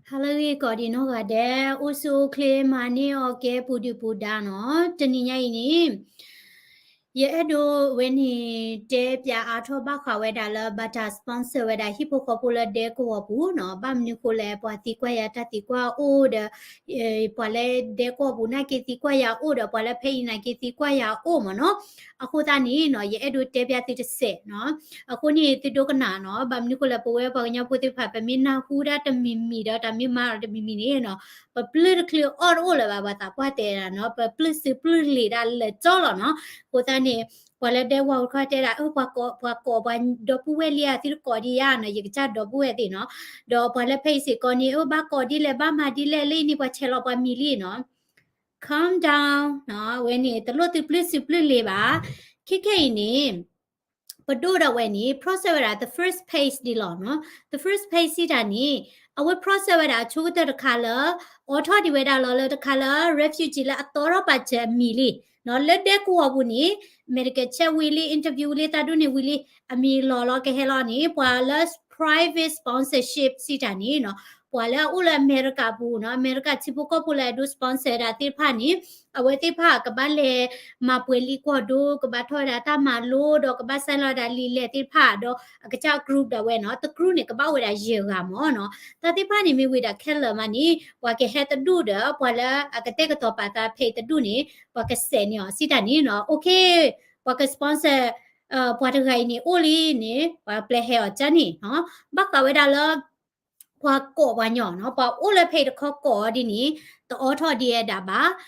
ဟါလၢအဂ့ၤကိးဒံးနီၢ်ဂၤဒဲး, အိၣ်ဆူၣ်အိၣ်ချ့မၤန့ၢ်အီၤကဲပူၤဒုၣ်ပူၤဒါနီၤ. တနံၤညါအံၤန့ၣ် ယအဲၣ်ဒိးဝဲန့ၣ် တဲပၠးအါထီၣ်ဘၣ်ဃးဝဲဒၣ်လၢ ဘၣ်တၢ် sponsor ဝဲဒၣ်ဟံၣ်ဖိဃီဖိလၢဒဲကဝီၤပူၤနီၤ. ဘၣ်မနုၤဃိလဲၣ်, ပှၤသံကွၢ်ယၤတၢ်သံကွၢ်အိၣ်ဒီး ပှၤလၢဒဲကဝီၤပူၤနာ်က့သံကွၢ်ယၤအိၣ်ဒီး ပှၤလၢဖဲအံၤနာ်က့သံကွၢ်ယၤအိၣ်မ့ၢ်နီၤ. အဃိသတးန့ၣ်နီၤ ယအဲၣ်ဒိးတဲပၠးသုတစဲးနီၤ. အဃိန့ၣ် သုဒိကနၣ်နီၤ. ဘၣ်မနုၤဃိလဲၣ်, ပဝဲပှၤကညီဖိသ့ၣ်တဖၣ် ပမ့ၢ်နၢ်ဟူဒၣ်တမံၤမံၤဒီး တၢ်မ့ၢ်မၤဒီးတမံၤမံၤန့ၣ်နီၤ, ပပျုၢ်တချုးအီၣ်တအိၣ်လၢၤဘၣ်, ပှၤသးပှၢ်တဲဒၣ်နီၤ, ပပျုၢ်စုပျုၢ်လံၤဒၣ်လၢာ်ကၠီလီၤနီၤ. အဃိသတးန့ၣ် ပှၤလၢဒဲကဝီၤပူၤတခီတဲဒၣ် အၢ ပှၤကိး ပှၤကိးပှၤဒီပုၢ်ဝဲၢ်လံဧါ, သုတကိးဒံးဧါနီၤ, ယကစၢ်ဒီပုၢ်ဝဲၢ်သ့ၣ်နီၤ. ဒီးပှၤလၢဖဲအံၤစ့ၢ်ကီးန့ၣ် အၢ ဘၣ်ကိးဒ်လဲၣ် ဘၣ်မၤဒ်လဲၣ်, လၢအံၤန့ၣ် ပှၤဆဲးလီၤပှၤမံၤလံနီၤ. Calm down နီၤ, အဝဲန့ၣ် တလိၣ်သုပျုၢ်စုပျုၢ်လံၤဘၣ်. ခဲခဲအံၤန့ၣ် ပဒိၣ်ဒၣ်ဝဲန့ၣ် process ဝဲဒၣ် the first phase ဒ်လီၤနီၤ. The first phase စံးတၢ်န့ၣ် အဝဲ process ဝဲဒၣ်အဆိကတၢၢ်တခါလၢ အိးထီၣ်ဒံးဝဲဒၣ်လီၤလၢတခါလၢ refugee လၢအသီထီၣ်ပာ်စၢၤအမံၤလံနီၤ. လၢဒဲကဝီၤပူၤန့ၣ် medical check ဝံၤလံ, interview ဝံၤလံ, သးဒိၣ်န့ၣ်ဝံၤလံ, အမံၤလီၤလီၤကဟဲလီၤန့ၣ် ပှၤလၢ private sponsorship စံးတၢ်န့ၣ်နီၤ, ပှၤလၢအအိၣ်လၢအမဲရကၤပူၤနီၤ, အမဲရကၤထံဖိကီၢ်ဖိလၢအဒိ sponsor ဒၣ်သ့ၣ်တဖၣ်န့ၣ် အဝဲသ့ၣ်တဖၣ်ကဘၣ်လဲၤမၤပှဲၤလံကွီၢ်ဒိ, ကဘၣ်ထီၣ်ဝဲဒၣ်တၢ်မၤလိဒီး ကဘၣ် sign လီၤဒၣ်လံာ်လဲၢ်သ့ၣ်တဖၣ်ဒီး အကစၢ် group ဒၣ်ဝဲနီၤ. တ group န့ၣ် ကဘၣ်အိၣ်ဝဲဒၣ်ယဲၢ်ဂၤမ့ၢ်နီၤ. တၢ်သ့ၣ်တဖၣ်န့ၣ်မ့ၢ်ဝံၤဒၣ်ခဲလၢာ်မးန့ၣ် ပှၤကဟဲတဒူၣ်ဒီး ပှၤလၢအကတဲာ်ကတီၤပာ်သးဖဲအံၤတဒူၣ်န့ၣ် ပှၤကစဲးန့ၢ်အီၤစံးတၢ်န့ၣ်နီၤ. Okay, ပှၤက sponsor ပှၤတဂၤအံၤန့ၣ်အိၣ်လံန့ၣ် ပှၤပျဲဟဲအီၤကၢ်န့ၣ်နီၤ. ဘၣ်ဃးဝဲဒၣ်လၢ ပှၤကိးပှၤညီနီၤ, ပှၤအိၣ်လၢဖဲအံၤတခီကိးအီၤဒ်န့ၣ် တအိးထီၣ်ဒံးဝဲဒၣ်ဘၣ်,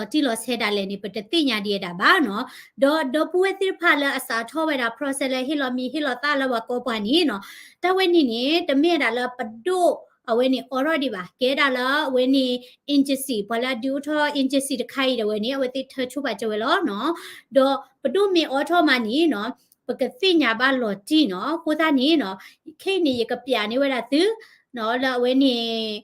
ဒီးတၢ်ဂ့ၢ်တၢ်ကျိၤလီၤတံၢ်လီၤဆဲးဒၣ်လဲာ်န့ၣ် ပတသ့ၣ်ညါဒံးဝဲဒၣ်ဘၣ်နီၤ. ဒီးဒီပုၢ်ဝဲၢ်သ့ၣ်တဖၣ်လၢအစးထီၣ်ဝဲဒၣ် process လၢဟ့ၣ်လီၤမံၤဟ့ၣ်လီၤသၣ်လၢပှၤကိးပှၤန့ၣ်နီၤ, တၢ်ဝဲန့ၣ်န့ၣ် တမ့ၢ်ဝဲဒၣ်လၢပဒိၣ်အဝဲန့ၣ်အိးထီၣ်ဒံးဘၣ်, ကဲဒၣ်လၢအဝဲန့ၣ် agency ပှၤလၢအဒုးအိၣ်ထီၣ် agency တခါအံၤဒၣ်ဝဲန့ၣ် အဝဲသ့ၣ်ထၢဆိပာ်စၢၤဝဲလီၤနီၤ. ဒီးပဒိၣ်မ့ၢ်အိးထီၣ်မးန့ၣ်နီၤ ပကသ့ၣ်ညါဘၣ်လီၤတံၢ်နီၤ. အဃိသတးန့ၣ်နီၤ ခဲအံၤန့ၣ် ယကပျးန့ၢ်ဝဲဒၣ်သုနီၤ လၢအဝဲန့ၣ်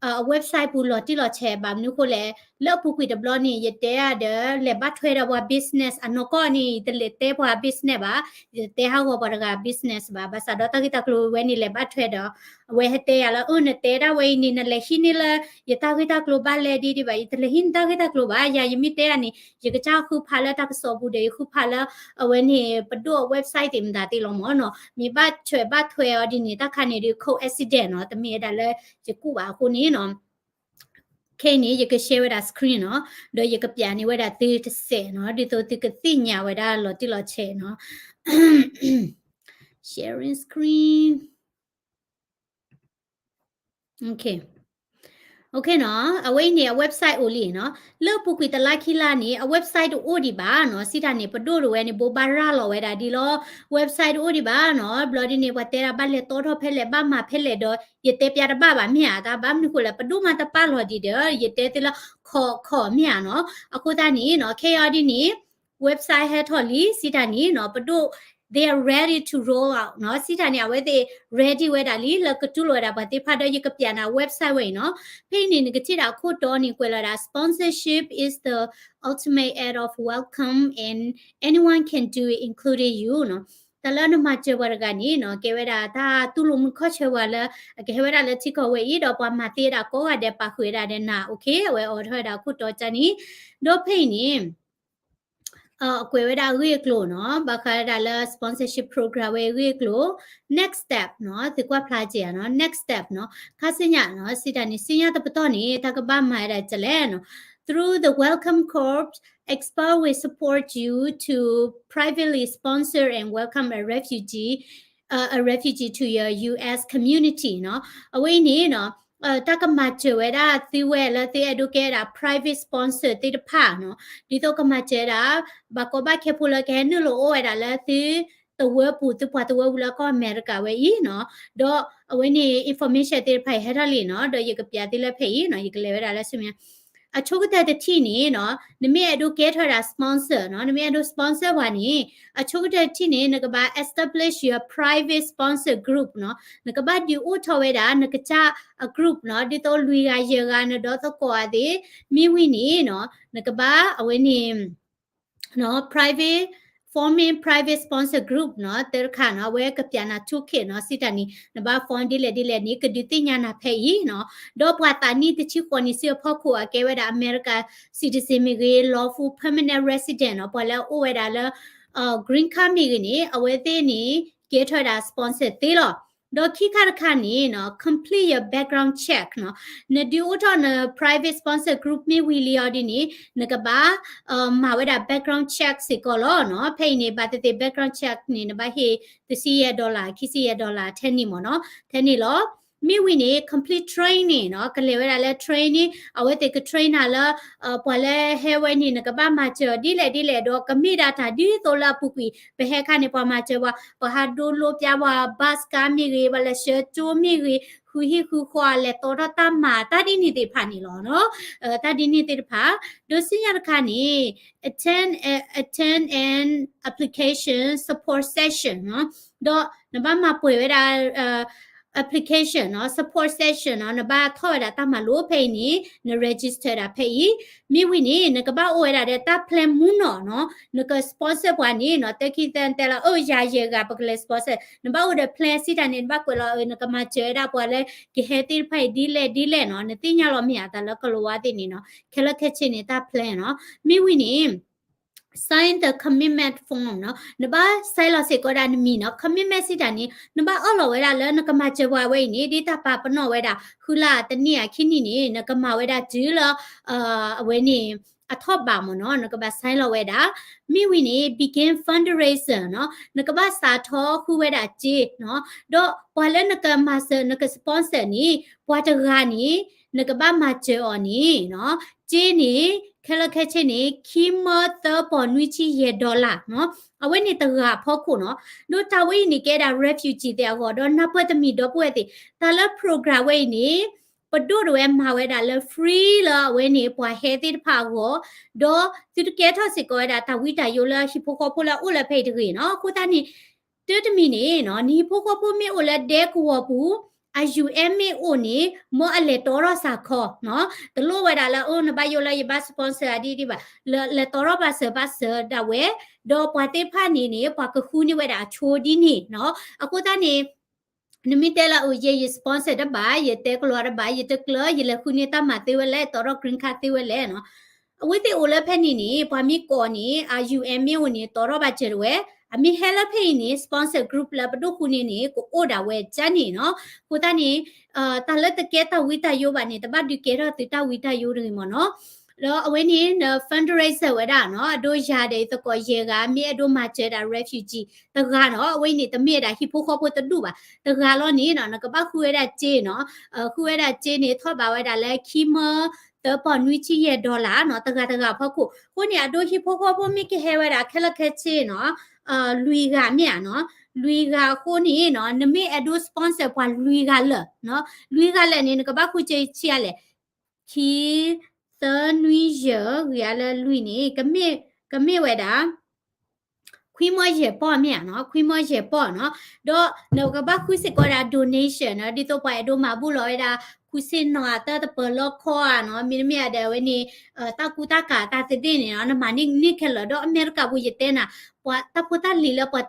အ website ပူၤလီၤတံၢ်လီၤဆဲး ဘၣ်မနုၤဃိလဲၣ်, လၢအပူၤကွံာ်တဘျီန့ၣ် ယတဲအါဒီး လဲၤဘၣ်ထွဲဒီးပှၤ business အနီၢ်ကီၢ်န့ၣ် ယတလဲၤတဲပှၤ business ဘၣ်, ယတတဲဟးဂီၤပှၤတဂၤ business ဘၣ်. ဘၣ်ဆၣ်ဒီးတၢ်ဂ့ၢ်တၢ်ကျိၤဝဲန့ၣ် လဲၤဘၣ်ထွဲဒီး အဝဲဟဲတဲယၤလၢ အၢ နတဲဒၣ်ဝဲအံၤန့ၣ် နလဲၤဟံးန့ၢ်လၢ ယတၢ်ဂ့ၢ်တၢ်ကျိၤဘၣ်လဲၣ်ဒ်ဒံးဘၣ်, ယတလဲၤဟံးန့ၢ်တၢ်ဂ့ၢ်တၢ်ကျိၤဘၣ်, ယၤယမ့ၢ်တဲဒၣ်န့ၣ် ယကစၢ်ဃုဖးလၢတၢ်ကစီၣ်ပူၤဒီး ယဃုဖးလၢ အဝဲန့ၣ် ပဒိၣ်အ website သ့ၣ်မတၤသ့ၣ်လီၤမ့ၢ်နီၤ. မ့ၢ်ဘၣ်ထွဲဘၣ်ထွဲအီၤဒ်န့ၣ် တၢ်ခါန့ၣ်ဒီး coincidence နီၤ, တမ့ၢ်ဝဲဒၣ်လၢယကူၣ်ဘၣ်အဃိန့ၣ်နီၤ. ခဲအံၤန့ၣ် ယက share ဝဲဒၣ် screen နီၤ, ဒီးယကပျးန့ၢ်ဝဲဒၣ်သုတစဲးနီၤ, ဒ်သိးသုကသ့ၣ်ညါဝဲဒၣ်လီၤတံၢ်လီၤဆဲးနီၤ. Sharing screen. Okay. Okay နီၤ, အဝဲအံၤန့ၣ် အ website အိၣ်လံနီၤ. လၢအပူၤကွံာ်တလါခံလါန့ၣ် အ website တအိၣ်ဒံးဘၣ်နီၤ. စံးတၢ်န့ၣ် ပဒိၣ်ဒၣ်ဝဲန့ၣ် ဘိးဘၣ်ရၤလီၤဝဲဒၣ်ဒ်လီၤ. website တအိၣ်ဒံးဘၣ်နီၤ. ဘျီဒ်န့ၣ် ပှၤတဲဒၣ်ဘၣ်လဲၤတီထီၣ်ဖဲလဲၣ် ဘၣ်မၤဖဲလဲၣ်ဒီး ယတဲပျးတဘၣ်ဘၣ်မ့ၢ်ဧါ. တၢ်ဘၣ်မနုၤဃိလဲၣ် ပဒိၣ်မးတပာ်လီၤဒံးဒီး ယတဲသ့လၢ ခီခီမ့ၢ်ဧါနီၤ. အဃိသတးန့ၣ်နီၤ ခဲအံၤဒ်န့ၣ် website ဟဲထီၣ်လံ စံးတၢ်န့ၣ်နီၤ ပဒိၣ် they are ready to roll out နီၤ. စံးတၢ်န့ၣ် အဝဲသ့ၣ် ready ဝဲဒၣ်လံ လၢကတူၢ်လိာ်ဝဲဒၣ်ပှၤသ့ၣ်တဖၣ်ဒီး ယကပျးနၤ website ဝဲအံၤနီၤ. ဖဲအံၤန့ၣ် နကထံၣ်ဒၣ်အခိၣ်တီန့ၣ် ကွဲးလီၤဒၣ် sponsorship is the ultimate act of welcome and anyone can do it, including you နီၤ. တၢ်လၢနမၤစၢၤပှၤတဂၤန့ၣ်နီၤ ကဲဝဲဒၣ်တၢ်တူၢ်လိာ်မုာ်ခီၣ်ဆၢပှၤလၢ အကဟဲဝဲဒၣ်လၢထံကီၢ်ဝဲအံၤ ဒီးပှၤမၤသ့ဝဲဒၣ်ကိးဂၤဒဲး ပာ်ဃုာ်ဝဲဒၣ်ဒီးနၤ okay အဝဲအိးထီၣ်ဝဲဒၣ်အခိၣ်တီကၢ်န့ၣ် ဒီးဖဲအံၤန့ၣ် အကွဲးဝဲဒၣ်အဂ့ၢ်အကျိၤနီၤ ဘၣ်ဃးဝဲဒၣ်လၢ sponsorship program ဝဲအဂ့ၢ်အကျိၤ next step နီၤ သုကွၢ်ဖျါက့ၤဧါနီၤ next step နီၤ ခါဆူညါနီၤ စံးတၢ်န့ၣ် ဆူညါတပတီၢ်န့ၣ် တၢ်ကဘၣ်မၤဝဲဒၣ်ဒ်လဲၣ်နီၤ through the Welcome Corps, expert will support you to privately sponsor and welcome a refugee, uh, a refugee to your U S community နီၤ အဝဲအံၤန့ၣ်နီၤ တၢ်ကမၤစၢၤဝဲဒၣ်သုဝဲလၢသုအဲၣ်ဒိးကဲဒၣ် private sponsor သ့ၣ်တဖၣ်နီၤ ဒ်သိးကမၤစၢၤဝဲဒၣ် ဘၣ်ကီဘၣ်ခဲဖိလၢကဟဲနုာ်လီၤအိၣ်ဝဲဒၣ်လၢသုသဝၢပူၤ သုပှၤသဝၢပူၤလၢကီၢ်အမဲရကၤဝဲအံၤနီၤ ဒီးအဝဲန့ၣ် information သ့ၣ်တဖၣ်အံၤဟဲထီၣ်လံနီၤ ဒီးယကပျးသုလၢဖဲအံၤနီၤ ယကလဲၤဝဲဒၣ်လၢဆူမဲာ်ညါ အဆိကတၢၢ်တထံၣ်န့ၣ်နီၤ နမ့ၢ်အဲၣ်ဒိးကဲထီၣ်ဝဲဒၣ် sponsor နီၤ နမ့ၢ်အဲၣ်ဒိး sponsor ပှၤန့ၣ် အဆိကတၢၢ်တထံၣ်န့ၣ် နကဘၣ် establish your private sponsor group နီၤ နကဘၣ်ဒုးအိၣ်ထီၣ်ဝဲဒၣ် နကစၢ်အ group နီၤ ဒ်သိးလွံၢ်ဂၤယဲၢ်ဂၤ နဒီသကိးအသ့ၣ် မ့ၢ်ဝံၤန့ၣ်နီၤ နကဘၣ်အဝဲန့ၣ် နီၤ private forming private sponsor group နီၤ သၢတခါနီၤ အဝဲကပျးနၤ toolkit နီၤ စံးတၢ်န့ၣ် နဘၣ် form ဒ်လဲၣ်ဒ်လဲၣ်န့ၣ် ကဒုးသ့ၣ်ညါနၤဖဲအံၤနီၤ ဒီးပှၤသးနံၣ်တဆံဃိးနံၣ်ဆူအဖီခိၣ်အကဲဝဲဒၣ် America citizen မ့ၢ်ဂ့ၤ lawful permanent resident နီၤ ပှၤလၢအအိၣ်ဝဲဒၣ်လၢ green card မ့ၢ်ဂ့ၤန့ၣ် အဝဲသ့ၣ်န့ၣ် ကဲထီၣ်ဝဲဒၣ် sponsor သ့လီၤ. ဒီးခံခါတခါန့ၣ်နီၤ complete your background check နီၤ နဒုးအိၣ်ထီၣ်န private sponsor group မ့ၢ်ဝံၤလံအီၤဒ်န့ၣ် နကဘၣ် မၤဝဲဒၣ် background check စ့ၢ်ကီးလီၤနီၤ ဖဲအံၤန့ၣ် ဘၣ်သ့ၣ်သ့ၣ် background check န့ၣ် နဘၣ်ဟ့ၣ် တဆံယဲၢ် dollar ခံဆံယဲၢ် dollar ထဲန့ၣ်မ့ၢ်နီၤ ထဲန့ၣ်လီၤ. မ့ၢ်ဝံၤန့ၣ် complete training နီၤ ကလဲၤဝဲဒၣ်လၢ training အဝဲသ့ၣ်က train နၤလၢ ပှၤလၢဟဲဝဲန့ၣ် နကဘၣ်မၤစၢၤအီၤဒ်လဲၣ်ဒ်လဲၣ် ဒီးကမ့ၢ်ဒၣ်တၢ်ဒ်သိးလၢအပူၤကွံာ် ပဟဲခါန့ၣ် ပှၤမၤစၢၤပှၤ ပှၤဟးဒိလိပျါပှၤ bus ကါမ့ၢ်ဂ့ၤ ပှၤလဲၤဆှၢကၠိမ့ၢ်ဂ့ၤ ဃုဟံၣ်ဃုဃီ လဲၤတီထီၣ်တၢ်မၤ တၢ်ဒ်န့ၣ်သ့ၣ်တဖၣ်န့ၣ်လီၤနီၤ တၢ်ဒ်န့ၣ်သ့ၣ်တဖၣ် ဒီးဆူညါတခါန့ၣ် attend attend an application support session နီၤ ဒီးနဘၣ်မၤပှဲၤဝဲဒၣ် application နီၤ support session နီၤ နဘၣ်ထီၣ်ဝဲဒၣ်တၢ်မၤလိဖဲအံၤန့ၣ် န register ဒၣ်ဖဲအံၤ မ့ၢ်ဝံၤန့ၣ် နကဘၣ်အိၣ်ဝဲဒၣ်ဒီးတၢ် plan မူနီၢ်နီၤ နက sponsor ပှၤန့ၣ်နီၤ တခံသၢတဲလီၤ အိၣ်ယၤယဲၢ်ဂၤ ပကလဲၤ sponsor နဘၣ်အိၣ်ဒီး plan စံးတၢ်န့ၣ် နဘၣ်ကွဲးလီၤ နကမၤစၢၤဝဲဒၣ်ပှၤလၢကဟဲသ့ၣ်တဖၣ်အံၤဒ်လဲၣ်ဒ်လဲၣ်နီၤ နသ့ၣ်ညါလီၤမ့ၢ်ဧါ တၢ်လၢကလံးဝါသ့ၣ်န့ၣ်နီၤ ခဲလၢာ်ခဲဆ့န့ၣ် တၢ် plan နီၤ မ့ၢ်ဝံၤန့ၣ် sign the commitment form နီၤ နဘၣ် sign လီၤစ့ၢ်ကီးဒၣ်နမံၤနီၤ commitment စံးတၢ်န့ၣ် နဘၣ်အၢၣ်လီၤဝဲဒၣ်လၢနကမၤစၢၤပှၤဝဲအံၤန့ၣ် ဒ်တၢ်ပာ်ပနီၣ်ဝဲဒၣ် ဃုလါတနံၣ်အခံနံၣ်န့ၣ် နကမၤဝဲဒၣ်တုၤလၢ အဝဲန့ၣ် အထီၣ်ဘးမ့ၢ်နီၤ နကဘၣ် sign လီၤဝဲဒၣ် မ့ၢ်ဝံၤန့ၣ် begin fundraiser နီၤ နကဘၣ်စးထီၣ်ဃုဝဲဒၣ်စ့နီၤ ဒီးပှၤလၢနကမၤစၢၤ နက sponsor န့ၣ် ပှၤတဂၤန့ၣ် နကဘၣ်မၤစၢၤအီၤန့ၣ်နီၤ စ့န့ၣ် ခဲလၢာ်ခဲဆ့န့ၣ် ခံမၢသၢပီၢ်နွံဆံယဲၢ် dollar နီၤ အဝဲန့ၣ်တဂၤအဖီခိၣ်နီၤ ဒီးတၢ်ဝဲအံၤန့ၣ်ကဲဒၣ် refugee သ့ၣ်အဂီၢ် ဒီးနၢ်ပၢၢ်တမံၤဒီပုၢ်ဝဲၢ်သ့ၣ် တၢ်လၢ program ဝဲအံၤန့ၣ် ပဒိၣ်တဝဲမၤဝဲဒၣ်လၢ free လၢအဝဲန့ၣ် ပှၤဟဲသ့ၣ်တဖၣ်အဂီၢ် ဒီးသုတကဲထီၣ်စ့ၢ်ကီးဝဲဒၣ်တၢ်ဝံတၢ်ယိလၢဟံၣ်ဖိဃီဖိလၢအအိၣ်လၢဖဲအံၤတဂ့ၤနီၤ. အဃိသတးန့ၣ် တၢ်တမံၤန့ၣ်နီၤ နဟံၣ်ဖိဃီဖိမ့ၢ်အိၣ်လၢဒဲကဝီၤပူၤ အ UN မ့ၢ်အိၣ်န့ၣ် မ်အလဲၤတီထီၣ်စ့ၢ်ကီးနီၤ. တလိၣ်ဝဲဒၣ်လၢ အိၣ် နဘၣ်ယိလၢယဘၣ် sponsor အဒ်ဒ်ဘၣ်, လဲၤတီထီၣ်ဘၣ်စၢၤဘၣ်စၢၤဒၣ်ဝဲ, ဒီးပှၤသ့ၣ်တဖၣ်န့ၣ်န့ၣ် ပှၤကဃုန့ၢ်ဝဲဒၣ်အဆိဒ်န့ၣ်နီၤ. အဃိသတးန့ၣ် နမ့ၢ်တဲလၢ အိၣ် ယဲ ယ sponsor တဘၣ်, ယတဲကလီတဘၣ်, ယတကျၢၤ, ယလဲၤဃုန့ၢ်တၢ်မၤသ့ဝဲလဲၣ်, တီထီၣ် green card သ့ဝဲလဲၣ်နီၤ. အဝဲသ့ၣ်အိၣ်လၢဖဲန့ၣ်န့ၣ် ပှၤမ့ၢ်ကိးန့ၣ် UN မ့ၢ်အိၣ်န့ၣ် တီထီၣ်ဘၣ်စၢၤတဝဲ, အမ့ၢ်ဟဲလၢဖဲအံၤန့ၣ် sponsor group လၢပဒိၣ်ဃုန့ၢ်န့ၣ် ကအိၣ်ဒၣ်ဝဲကန့ၣ်နီၤ. အဃိသတးန့ၣ် တၢ်လၢတကဲတၢ်ဝံတၢ်ယိဘၣ်န့ၣ် တဘၣ်ဒုးကဲထီၣ်သုတၢ်ဝံတၢ်ယိတဂ့ၤမ့ၢ်နီၤ. ဒီးအဝဲန့ၣ် န fundraiser ဝဲဒၣ်နီၤ, အဒိယၤဒီးယသကိးယဲၢ်ဂၤ မ့ၢ်အဲၣ်ဒိးမၤစၢၤဒၣ် refugee တဂၤနီၤ, အဝဲန့ၣ် တမ့ၢ်ဝဲဒၣ်ဟံၣ်ဖိဃီဖိတဒူၣ်ဘၣ်, တဂၤလီၤန့ၣ်နီၤ, နကဘၣ်ဃုဝဲဒၣ်စ့နီၤ, ဃုဝဲဒၣ်စ့န့ၣ် ထီၣ်ဘးဝဲဒၣ်လၢခံမၢ သၢပီၢ်နွံဆံယဲၢ် dollar နီၤ, တဂၤတဂၤအဖီခိၣ်. အဃိန့ၣ် အဒိဟံၣ်ဖိဃီဖိမ့ၢ်ကဟဲဝဲဒၣ်ခဲလၢာ်ခဲဆ့နီၤ, လွံၢ်ဂၤမ့ၢ်ဧါနီၤ, လွံၢ်ဂၤအဃိန့ၣ်နီၤ, နမ့ၢ်အဲၣ်ဒိး sponsor ပှၤလွံၢ်ဂၤလၢာ်နီၤ, လွံၢ်ဂၤလၢာ်န့ၣ် နကဘၣ်ဃုစ့ဆံးအါလဲၣ် ခံ သၢ နွံ ယဲၢ် ဂ့ၤအါလၢလွံၢ်န့ၣ် ကမ့ၢ်ဝဲဒၣ် ခွံမၢယဲၢ်ပီၢ်မ့ၢ်ဧါနီၤ, ခွံမၢယဲၢ်ပီၢ်နီၤ. ဒီးနကဘၣ်ဃုစ့ၢ်ကီးဝဲဒၣ် donation နီၤ, ဒ်သိးပှၤအဲၣ်ဒိးမၤဘူၣ်လီၤဝဲဒၣ် ခူၣ်ဆ့ၣ်နီၤအတၢ်တပၢၤလီခီဧါနီၤ, မ့တမ့ၢ်ဒီးအဝဲန့ၣ် တၢ်ကူတၢ်ကၤတၢ်သဒ့ၣ်န့ၣ်နီၤ, နမၤန့ၢ်န့ၢ်ခဲလၢာ်. ဒီးအမဲရကၤပူၤယတဲနၤ, ပှၤတၢ်ဖိတၢ်လံၤလၢပှၤ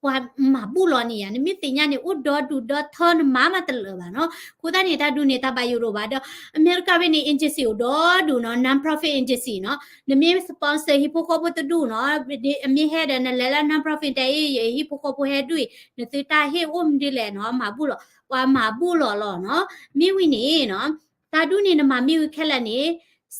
ပှၤမၤဘူၣ်လီၤန့ၣ်ယါ, နမ့ၢ်သ့ၣ်ညါန့ၣ် အိၣ်ဒီဒူၣ်ဒီထၢ နမၤမးတလၢာ်ဘၣ်နီၤ. အဃိသတးန့ၣ် တၢ်ဒုးန့ၣ် တၢ်ဘၣ်ယိၣ်ဒိၣ်ဘၣ်ဒီး အမဲရကၤဝဲန့ၣ် agency အိၣ်ဒီဒူၣ်နီၤ, non-profit agency နီၤ. နမ့ၢ် sponsor ဟံၣ်ဖိဃီဖိတဒူၣ်နီၤ, အမ့ၢ်ဟဲဒီး နလဲၤလၢ non-profit တဲအံၤ ယဟံၣ်ဖိဃီဖိဟဲဒူၣ်အံၤ နသုတၢ်ဟ့ၣ်အိၣ်မနုၤလဲၣ်နီၤ, မၤဘူၣ်လီၤ, ပှၤမၤဘူၣ်လီၤလီၤနီၤ. မ့ၢ်ဝံၤန့ၣ်နီၤ တၢ်ဒုးန့ၣ် နမၤမ့ၢ်ဝံၤခဲလၢာ်န့ၣ်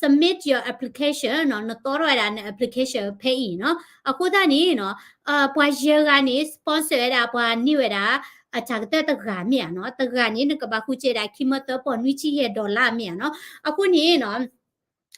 submit your application နီၤ, နတီထီၣ်ဝဲဒၣ်န application ဖဲအံၤနီၤ. အဃိသတးန့ၣ်နီၤ ပှၤယဲၢ်ဂၤန့ၣ် sponsor ဝဲဒၣ် ပှၤန့ၢ်ဝဲဒၣ် အတၢ်ကတၢၢ်တဂၤမ့ၢ်ဧါနီၤ, တဂၤန့ၣ် နကဘၣ်ဃုစ့ဒၣ် ခံမၢသၢပီၢ်နွံဆံယဲၢ် dollar မ့ၢ်ဧါနီၤ. အဃိန့ၣ်နီၤ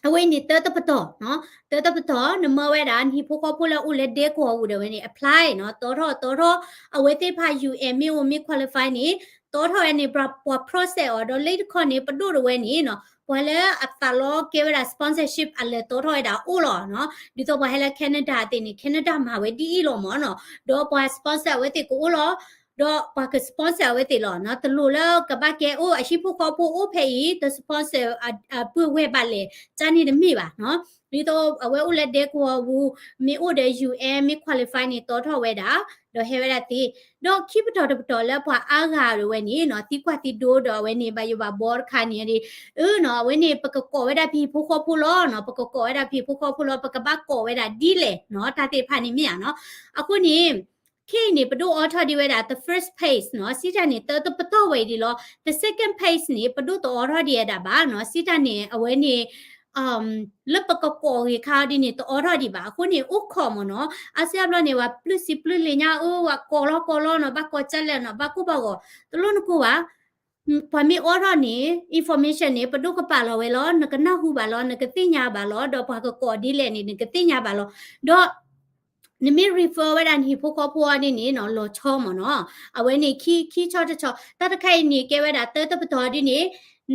အဝဲအံၤန့ၣ် တၢတပတီၢ်နီၤ, တၢတပတီၢ် နမၢဝဲဒၣ် နဟံၣ်ဖိဃီဖိလၢအိၣ်လၢဒဲကဝီၤပူၤဒီးဝဲန့ၣ် apply နီၤ, တီထီၣ် တီထီၣ် အဝဲသ့ၣ်တဖၣ် UN မ့ၢ်အိၣ်မ့ၢ် qualify န့ၣ် တီထီၣ်ဝဲန့ၣ် ပှၤ process အီၤ ဒီးလၢတခီန့ၣ် ပဒိၣ်တဝဲန့ၣ်နီၤ, ပှၤလၢအသးလီကဲဝဲဒၣ် sponsorship အလဲၤတီထီၣ်ဝဲဒၣ်အိၣ်လီၤနီၤ. ဒ်သိးပှၤဟဲလၢ Canada သ့ၣ်န့ၣ် Canada မၤဝဲဒ်အံၤလီၤမ့ၢ်နီၤ, ဒီးပှၤ sponsor အဝဲသ့ၣ်ကအိၣ်လီၤ. ဒီးပှၤက sponsor အဝဲသ့ၣ်လီၤနီၤ. တလိၣ်လၢကဘၣ်ကဲအိၣ်အဟံၣ်ဖိဃီဖိအိၣ်ဖဲအံၤ တ sponsor အပုၢ်ဝဲၢ်ဘၣ်လဲၣ် ကန့ၣ်တမ့ၢ်ဘၣ်နီၤ. ဒ်သိးအဝဲအိၣ်လၢဒဲကဝီၤပူၤ မ့ၢ်အိၣ်ဒီး UN မ့ၢ် qualify န့ၣ် တီထီၣ်ဝဲဒၣ် ဒီးဟဲဝဲဒၣ်သ့. ဒီးခံပတီၢ်တပတီၢ်လၢပှၤအါဂၤဝဲန့ၣ်နီၤ သံကွၢ်သံဒိဒီးအဝဲန့ၣ် ဘၣ်ယိၣ်ဘၣ်ဘီတခါန့ၣ်ဒီး အၢနီၤ အဝဲန့ၣ် ပကကိးဝဲဒၣ်ပဟံၣ်ဖိဃီဖိလီၤနီၤ, ပကကိးဝဲဒၣ်ပဟံၣ်ဖိဃီဖိလီၤ, ပကဘၣ်ကိးဝဲဒၣ်ဒ်လဲၣ်နီၤ တၢ်သ့ၣ်တဖၣ်န့ၣ်မ့ၢ်ဧါနီၤ. အဃိန့ၣ် ခဲအံၤန့ၣ် ပဒိၣ်အိးထီၣ်ဒံးဝဲဒၣ် the first phase နီၤ, စံးတၢ်န့ၣ် တၢတပတီၢ်ဝဲအံၤဒံးလီၤ. the second phase န့ၣ် ပဒိၣ်တအိးထီၣ်ဒံးဝဲဒၣ်ဘၣ်နီၤ, စံးတၢ်န့ၣ် အဝဲန့ၣ် လၢပကကိးဂ့ၤခါအီၤဒ်န့ၣ် တအိးထီၣ်ဒံးဘၣ်. အဃိန့ၣ် အိၣ်ခိးမ့ၢ်နီၤ, အါစုအါဘျီန့ၣ် ပှၤပျုၢ်စံးပျုၢ်လံာ်ညါ အၢ ပှၤကိးလီၤကိးလီၤနီၤ, ဘၣ်ကိးကၢ်လဲၣ်နီၤ, ဘၣ်ကိၢ်ဘၣ်ဂီၤ, တလိၣ်နကိၢ်ဘၣ် ပှၤမ့ၢ်အိးထီၣ်န့ၣ် information န့ၣ် ပဒိၣ်ကပာ်လီၤဝဲလီၤ, နကနၢ်ဟူဘၣ်လီၤ, နကသ့ၣ်ညါဘၣ်လီၤ, ဒီးပှၤကကိးဒ်လဲၣ်န့ၣ် နကသ့ၣ်ညါဘၣ်လီၤ. ဒီး နမ့ၢ် refer ဝဲဒၣ်နဟံၣ်ဖိဃီဖိအီၤဒ်န့ၣ်နီၤ လီၤဆီမ့ၢ်နီၤ. အဝဲန့ၣ် ခံ ခံဆီတဆီ, တၢ်တခါအံၤန့ၣ် ကဲဝဲဒၣ်တၢတပတီၢ်ဒ်န့ၣ်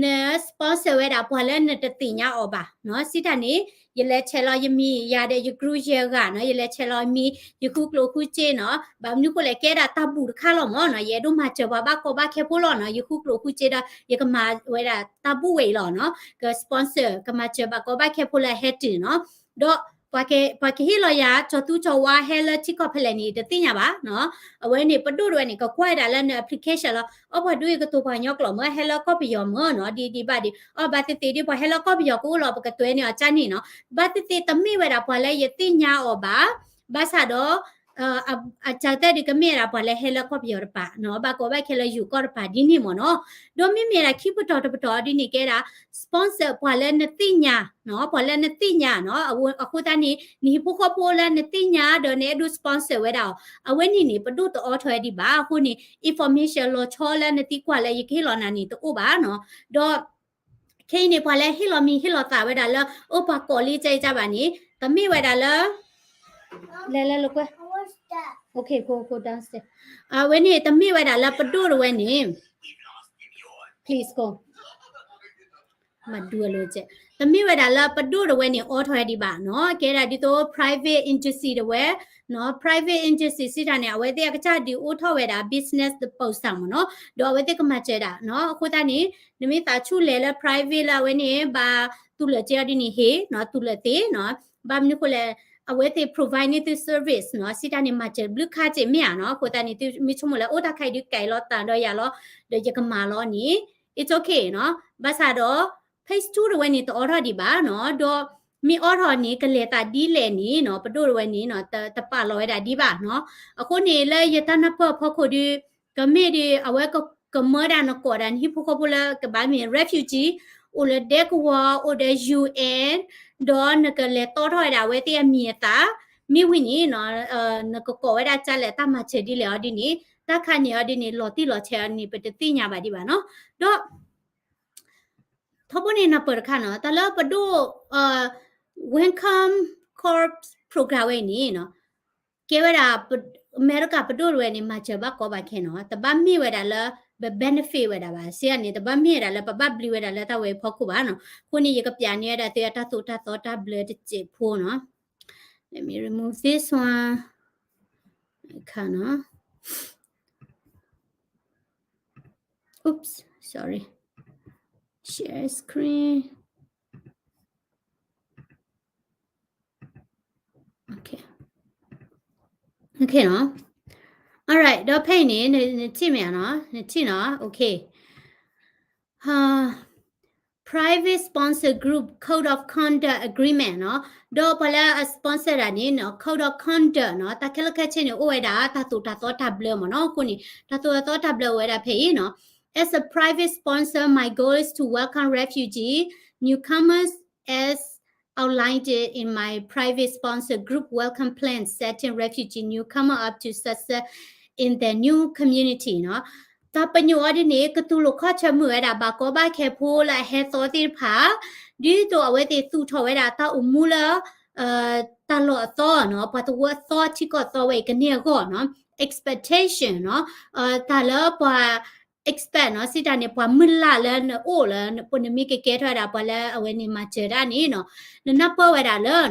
န sponsor ဝဲဒၣ်ပှၤလၢနတသ့ၣ်ညါအီၤဘၣ်နီၤ. စံးတၢ်န့ၣ် ယလဲၤဆဲးလီၤယမံၤ ယၤဒီးယ group ယဲၢ်ဂၤနီၤ, ယလဲၤဆဲးလီၤမံၤ ယဃုကျိၣ်ဃုစ့နီၤ, ဘၣ်မနုၤဃိလဲၣ် ကဲဒၣ်တၢ်ဘူၣ်တခါလီၤမ့ၢ်နီၤ, ယအဲၣ်ဒိးမၤစၢၤပှၤဘၣ်ကီဘၣ်ခဲဖိလီၤနီၤ, ယဃုကျိၣ်ဃုစ့ဒီး ယကမၤဝဲဒၣ်တၢ်ဘူၣ်ဝဲအံၤလီၤနီၤ, က sponsor ကမၤစၢၤဘၣ်ကီဘၣ်ခဲဖိလၢအဟဲတုၤနီၤ. ဒီး ပှၤကဟ့ၣ်လီၤယၤ ကၠီၤသူကၠီၤဝါဟဲလၢထံကီၢ်ဖဲလဲၣ်န့ၣ် တသ့ၣ်ညါဘၣ်နီၤ. အဝဲန့ၣ်ပဒိၣ်တဝဲန့ၣ် ကကွၢ်ဝဲဒၣ်လၢန application လီၤ. အီ ပှၤဒိၣ်အံၤကတိၤပှၤကညီကျိာ်မ့ၢ် ဟဲလၢကီၢ်ပယီၤမ့ၢ်နီၤ, ဒ်ဒ်ဘၣ်ဒ်, အီ ဘၣ်သ့ၣ်သ့ၣ်ဒ်ပှၤဟဲလၢကီၢ်ပယီၤကအိၣ်လီၤ ပကတွဲန့ၢ်အီၤကန့ၣ်နီၤ. ဘၣ်သ့ၣ်သ့ၣ်တမ့ၢ်ဝဲဒၣ်ပှၤလၢယသ့ၣ်ညါအီၤဘၣ်, ဘၣ်ဆၣ်ဒီး အကတၢၢ်ဒုးကမ့ၢ်ဝဲဒၣ်ပှၤလၢဟဲလၢကီၢ်ပယီၤတပၤနီၤ, ဘၣ်ကီဘၣ်ခဲလၢယိၤကီၢ်တပၤဒ်န့ၣ်မ့ၢ်နီၤ. ဒီးမ့မ့ၢ်ဒၣ်ခံပတီၢ်တပတီၢ်ဒ်န့ၣ် ကဲဒၣ် sponsor ပှၤလၢနသ့ၣ်ညါနီၤ, ပှၤလၢနသ့ၣ်ညါနီၤ. အဃိသတးန့ၣ် နဟံၣ်ဖိဃီဖိလၢနသ့ၣ်ညါဒီးနအဲၣ်ဒိး sponsor ဝဲဒၣ်အီၤ, အဝဲန့ၣ်န့ၣ် ပဒိၣ်တအိးထီၣ်ဝဲဒံးဘၣ်. အဃိန့ၣ် information လီၤဆီလၢနသံကွၢ်လၢယကဟ့ၣ်လီၤနၤန့ၣ် တအိၣ်ဘၣ်နီၤ. ဒီး ခဲအံၤန့ၣ် ပှၤလၢဟ့ၣ်လီၤမံၤဟ့ၣ်လီၤသးဝဲဒၣ်လၢ အိၣ်ပှၤကိးလံကၢအံၤကၢဘၣ်န့ၣ် တမ့ၢ်ဝဲဒၣ်လၢ လဲၤလဲၤလိာ်ကွဲ okay, go, go downstairs. အဝဲန့ၣ် တမ့ၢ်ဝဲဒၣ်လၢပဒိၣ်တဝဲန့ၣ် please go. မၤဒူအလိၤကဲ, တမ့ၢ်ဝဲဒၣ်လၢပဒိၣ်တဝဲန့ၣ် အိးထီၣ်ဝဲဒံးဘၣ်နီၤ, ကဲဒၣ်ဒ်သိး private agency တဝဲနီၤ, private agency စံးတၢ်န့ၣ် အဝဲသ့ၣ်အကစၢ်ဒုးအိးထီၣ်ဝဲဒၣ် business တပူၤစၢ်မ့ၢ်နီၤ, ဒီးအဝဲသ့ၣ်ကမၤစၢၤဒၣ်နီၤ, အဃိသတးန့ၣ် နမ့ၢ်သးဆူၣ်လဲၤလၢ private လၢအဝဲန့ၣ် ဘၣ်သူၣ်လၢာ်ကဲအီၤဒ်န့ၣ်ဟ့ၣ်နီၤ, သူၣ်လၢာ်သ့နီၤ, ဘၣ်မနုၤဃိလဲၣ် အဝဲသ့ၣ် provide န့ၢ်သု service နီၤ, စံးတၢ်န့ၣ် မၤစၢၤဘျုးခါစ့ၢ်မ့ၢ်ဧါနီၤ, အဃိသတးန့ၣ် သုမ့ၢ်ဆိကမိၣ်လၢအိၣ်တၢ်ခါအံၤဒုးကဲလီၤသးဒီးယၤလီၤ, ဒီးယကမၤလီၤန့ၣ် it's okay နီၤ, ဘၣ်ဆၣ်ဒီး phase two တဝဲန့ၣ် တအိးထီၣ်ဒံးဘၣ်နီၤ, ဒီးမ့ၢ်အိးထီၣ်န့ၣ် ကလဲၤသးဒ်လဲၣ်န့ၣ်နီၤ, ပဒိၣ်တဝဲန့ၣ်နီၤ တပာ်လီၤဝဲဒၣ်ဒံးဘၣ်နီၤ, အဃိန့ၣ်လၢယတၢ်နၢ်ပၢၢ်အဖီခိၣ်ဒုး ကမ့ၢ်ဒ်အဝဲကမၢဒၣ်နကိးဒၣ်နဟံၣ်ဖိဃီဖိလၢကဘၣ်မ့ၢ် refugee အိၣ်လၢဒဲကဝီၤ အိၣ်ဒီး UN ဒီးနကလဲၤတီထီၣ်ဝဲဒၣ်အဝဲသ့ၣ်အမံၤအသၣ်, မ့ၢ်ဝံၤန့ၣ်နီၤ, နကကိးဝဲဒၣ်ကၢ်လဲၣ်တၢ်မၤစၢၤဒ်လဲၣ်အီၤဒ်န့ၣ်, တၢ်ခါန့ၣ်အီၤဒ်န့ၣ် လီၤတံၢ်လီၤဆဲးအီၤန့ၣ် ပတသ့ၣ်ညါဘၣ်ဒံးဘၣ်နီၤ, ဒီး ထီဘိန့ၣ်နၢ်ပၢၢ်တခါနီၤ, တၢ်လၢပဒိၣ် Welcome Corps program ဝဲအံၤန့ၣ်နီၤ, ကဲဝဲဒၣ် အမဲရကၤပဒိၣ်တဝဲန့ၣ် မၤစၢၤဘၣ်ကီဘၣ်ခဲနီၤ, တဘၣ်မ့ၢ်ဝဲဒၣ်လၢ ပ benefit ဝဲဒၣ်ဘၣ်, စံးန့ၣ် တဘၣ်မ့ၢ်ဝဲဒၣ်လၢပဘၣ်ဘျုးဝဲဒၣ်လၢတၢ်ဝဲအဖီခိၣ်ဘၣ်နီၤ, အဃိန့ၣ် ယကပျးန့ၢ်ဝဲဒၣ်သုအတၢ်သိၣ်တၢ်သီတၢ်ဘျၢတစဲးဖိနီၤ, let me remove this one, ခါနီၤ Oops, sorry. Share screen. Okay. Okay နီၤ. Alright, ဒီးဖဲအံၤန့ၣ် နထံၣ်မ့ၢ်ဧါနီၤ, နထံၣ်နီၤ, okay. Private sponsor group code of conduct agreement နီၤ, ဒီးပှၤလၢအ sponsor တၢ်န့ၣ်နီၤ, code of conduct နီၤ, တၢ်ခဲလၢာ်ခဲဆ့န့ၣ် အိၣ်ဝဲဒၣ် တၢ်သိၣ်တၢ်သီတၢ်ဘျၢမ့ၢ်နီၤ, အဃိန့ၣ် တၢ်သိၣ်တၢ်သီတၢ်ဘျၢအိၣ်ဝဲဒၣ်ဖဲအံၤနီၤ. As a private sponsor, my goal is to welcome refugee newcomers as outlined in my private sponsor group welcome plan, setting refugee newcomer up to success in their new community နီၤ. တၢ်ပညိၣ်အီၤဒ်န့ၣ် ကတူၢ်လိာ်ခီၣ်ဆၢမုာ်ဝဲဒၣ် ဘၣ်ကီဘၣ်ခဲဖိလၢအဟဲသီသ့ၣ်တဖၣ်, ဒ်သိးအဝဲသ့ၣ်သူၣ်ထီၣ်ဝဲဒၣ်တၢ်အိၣ်မူလၢ တၢ်လီၢ်အသီနီၤ, ပှၤသဝီအသီထံကီၢ်သီဝဲအံၤကန့ၢ်အဂီၢ်နီၤ, expectation နီၤ, တၢ်လၢပှၤ expect နီၤ, စံးတၢ်န့ၣ် ပှၤမုၢ်လၢ်လၢနအိၣ်လၢ နမ့ၢ်ကကဲထီၣ်ဝဲဒၣ်ပှၤလၢအဝဲန့ၣ်မၤစၢၤတၢ်န့ၣ်နီၤ, နနၢ်ပၢၢ်ဝဲဒၣ်လၢ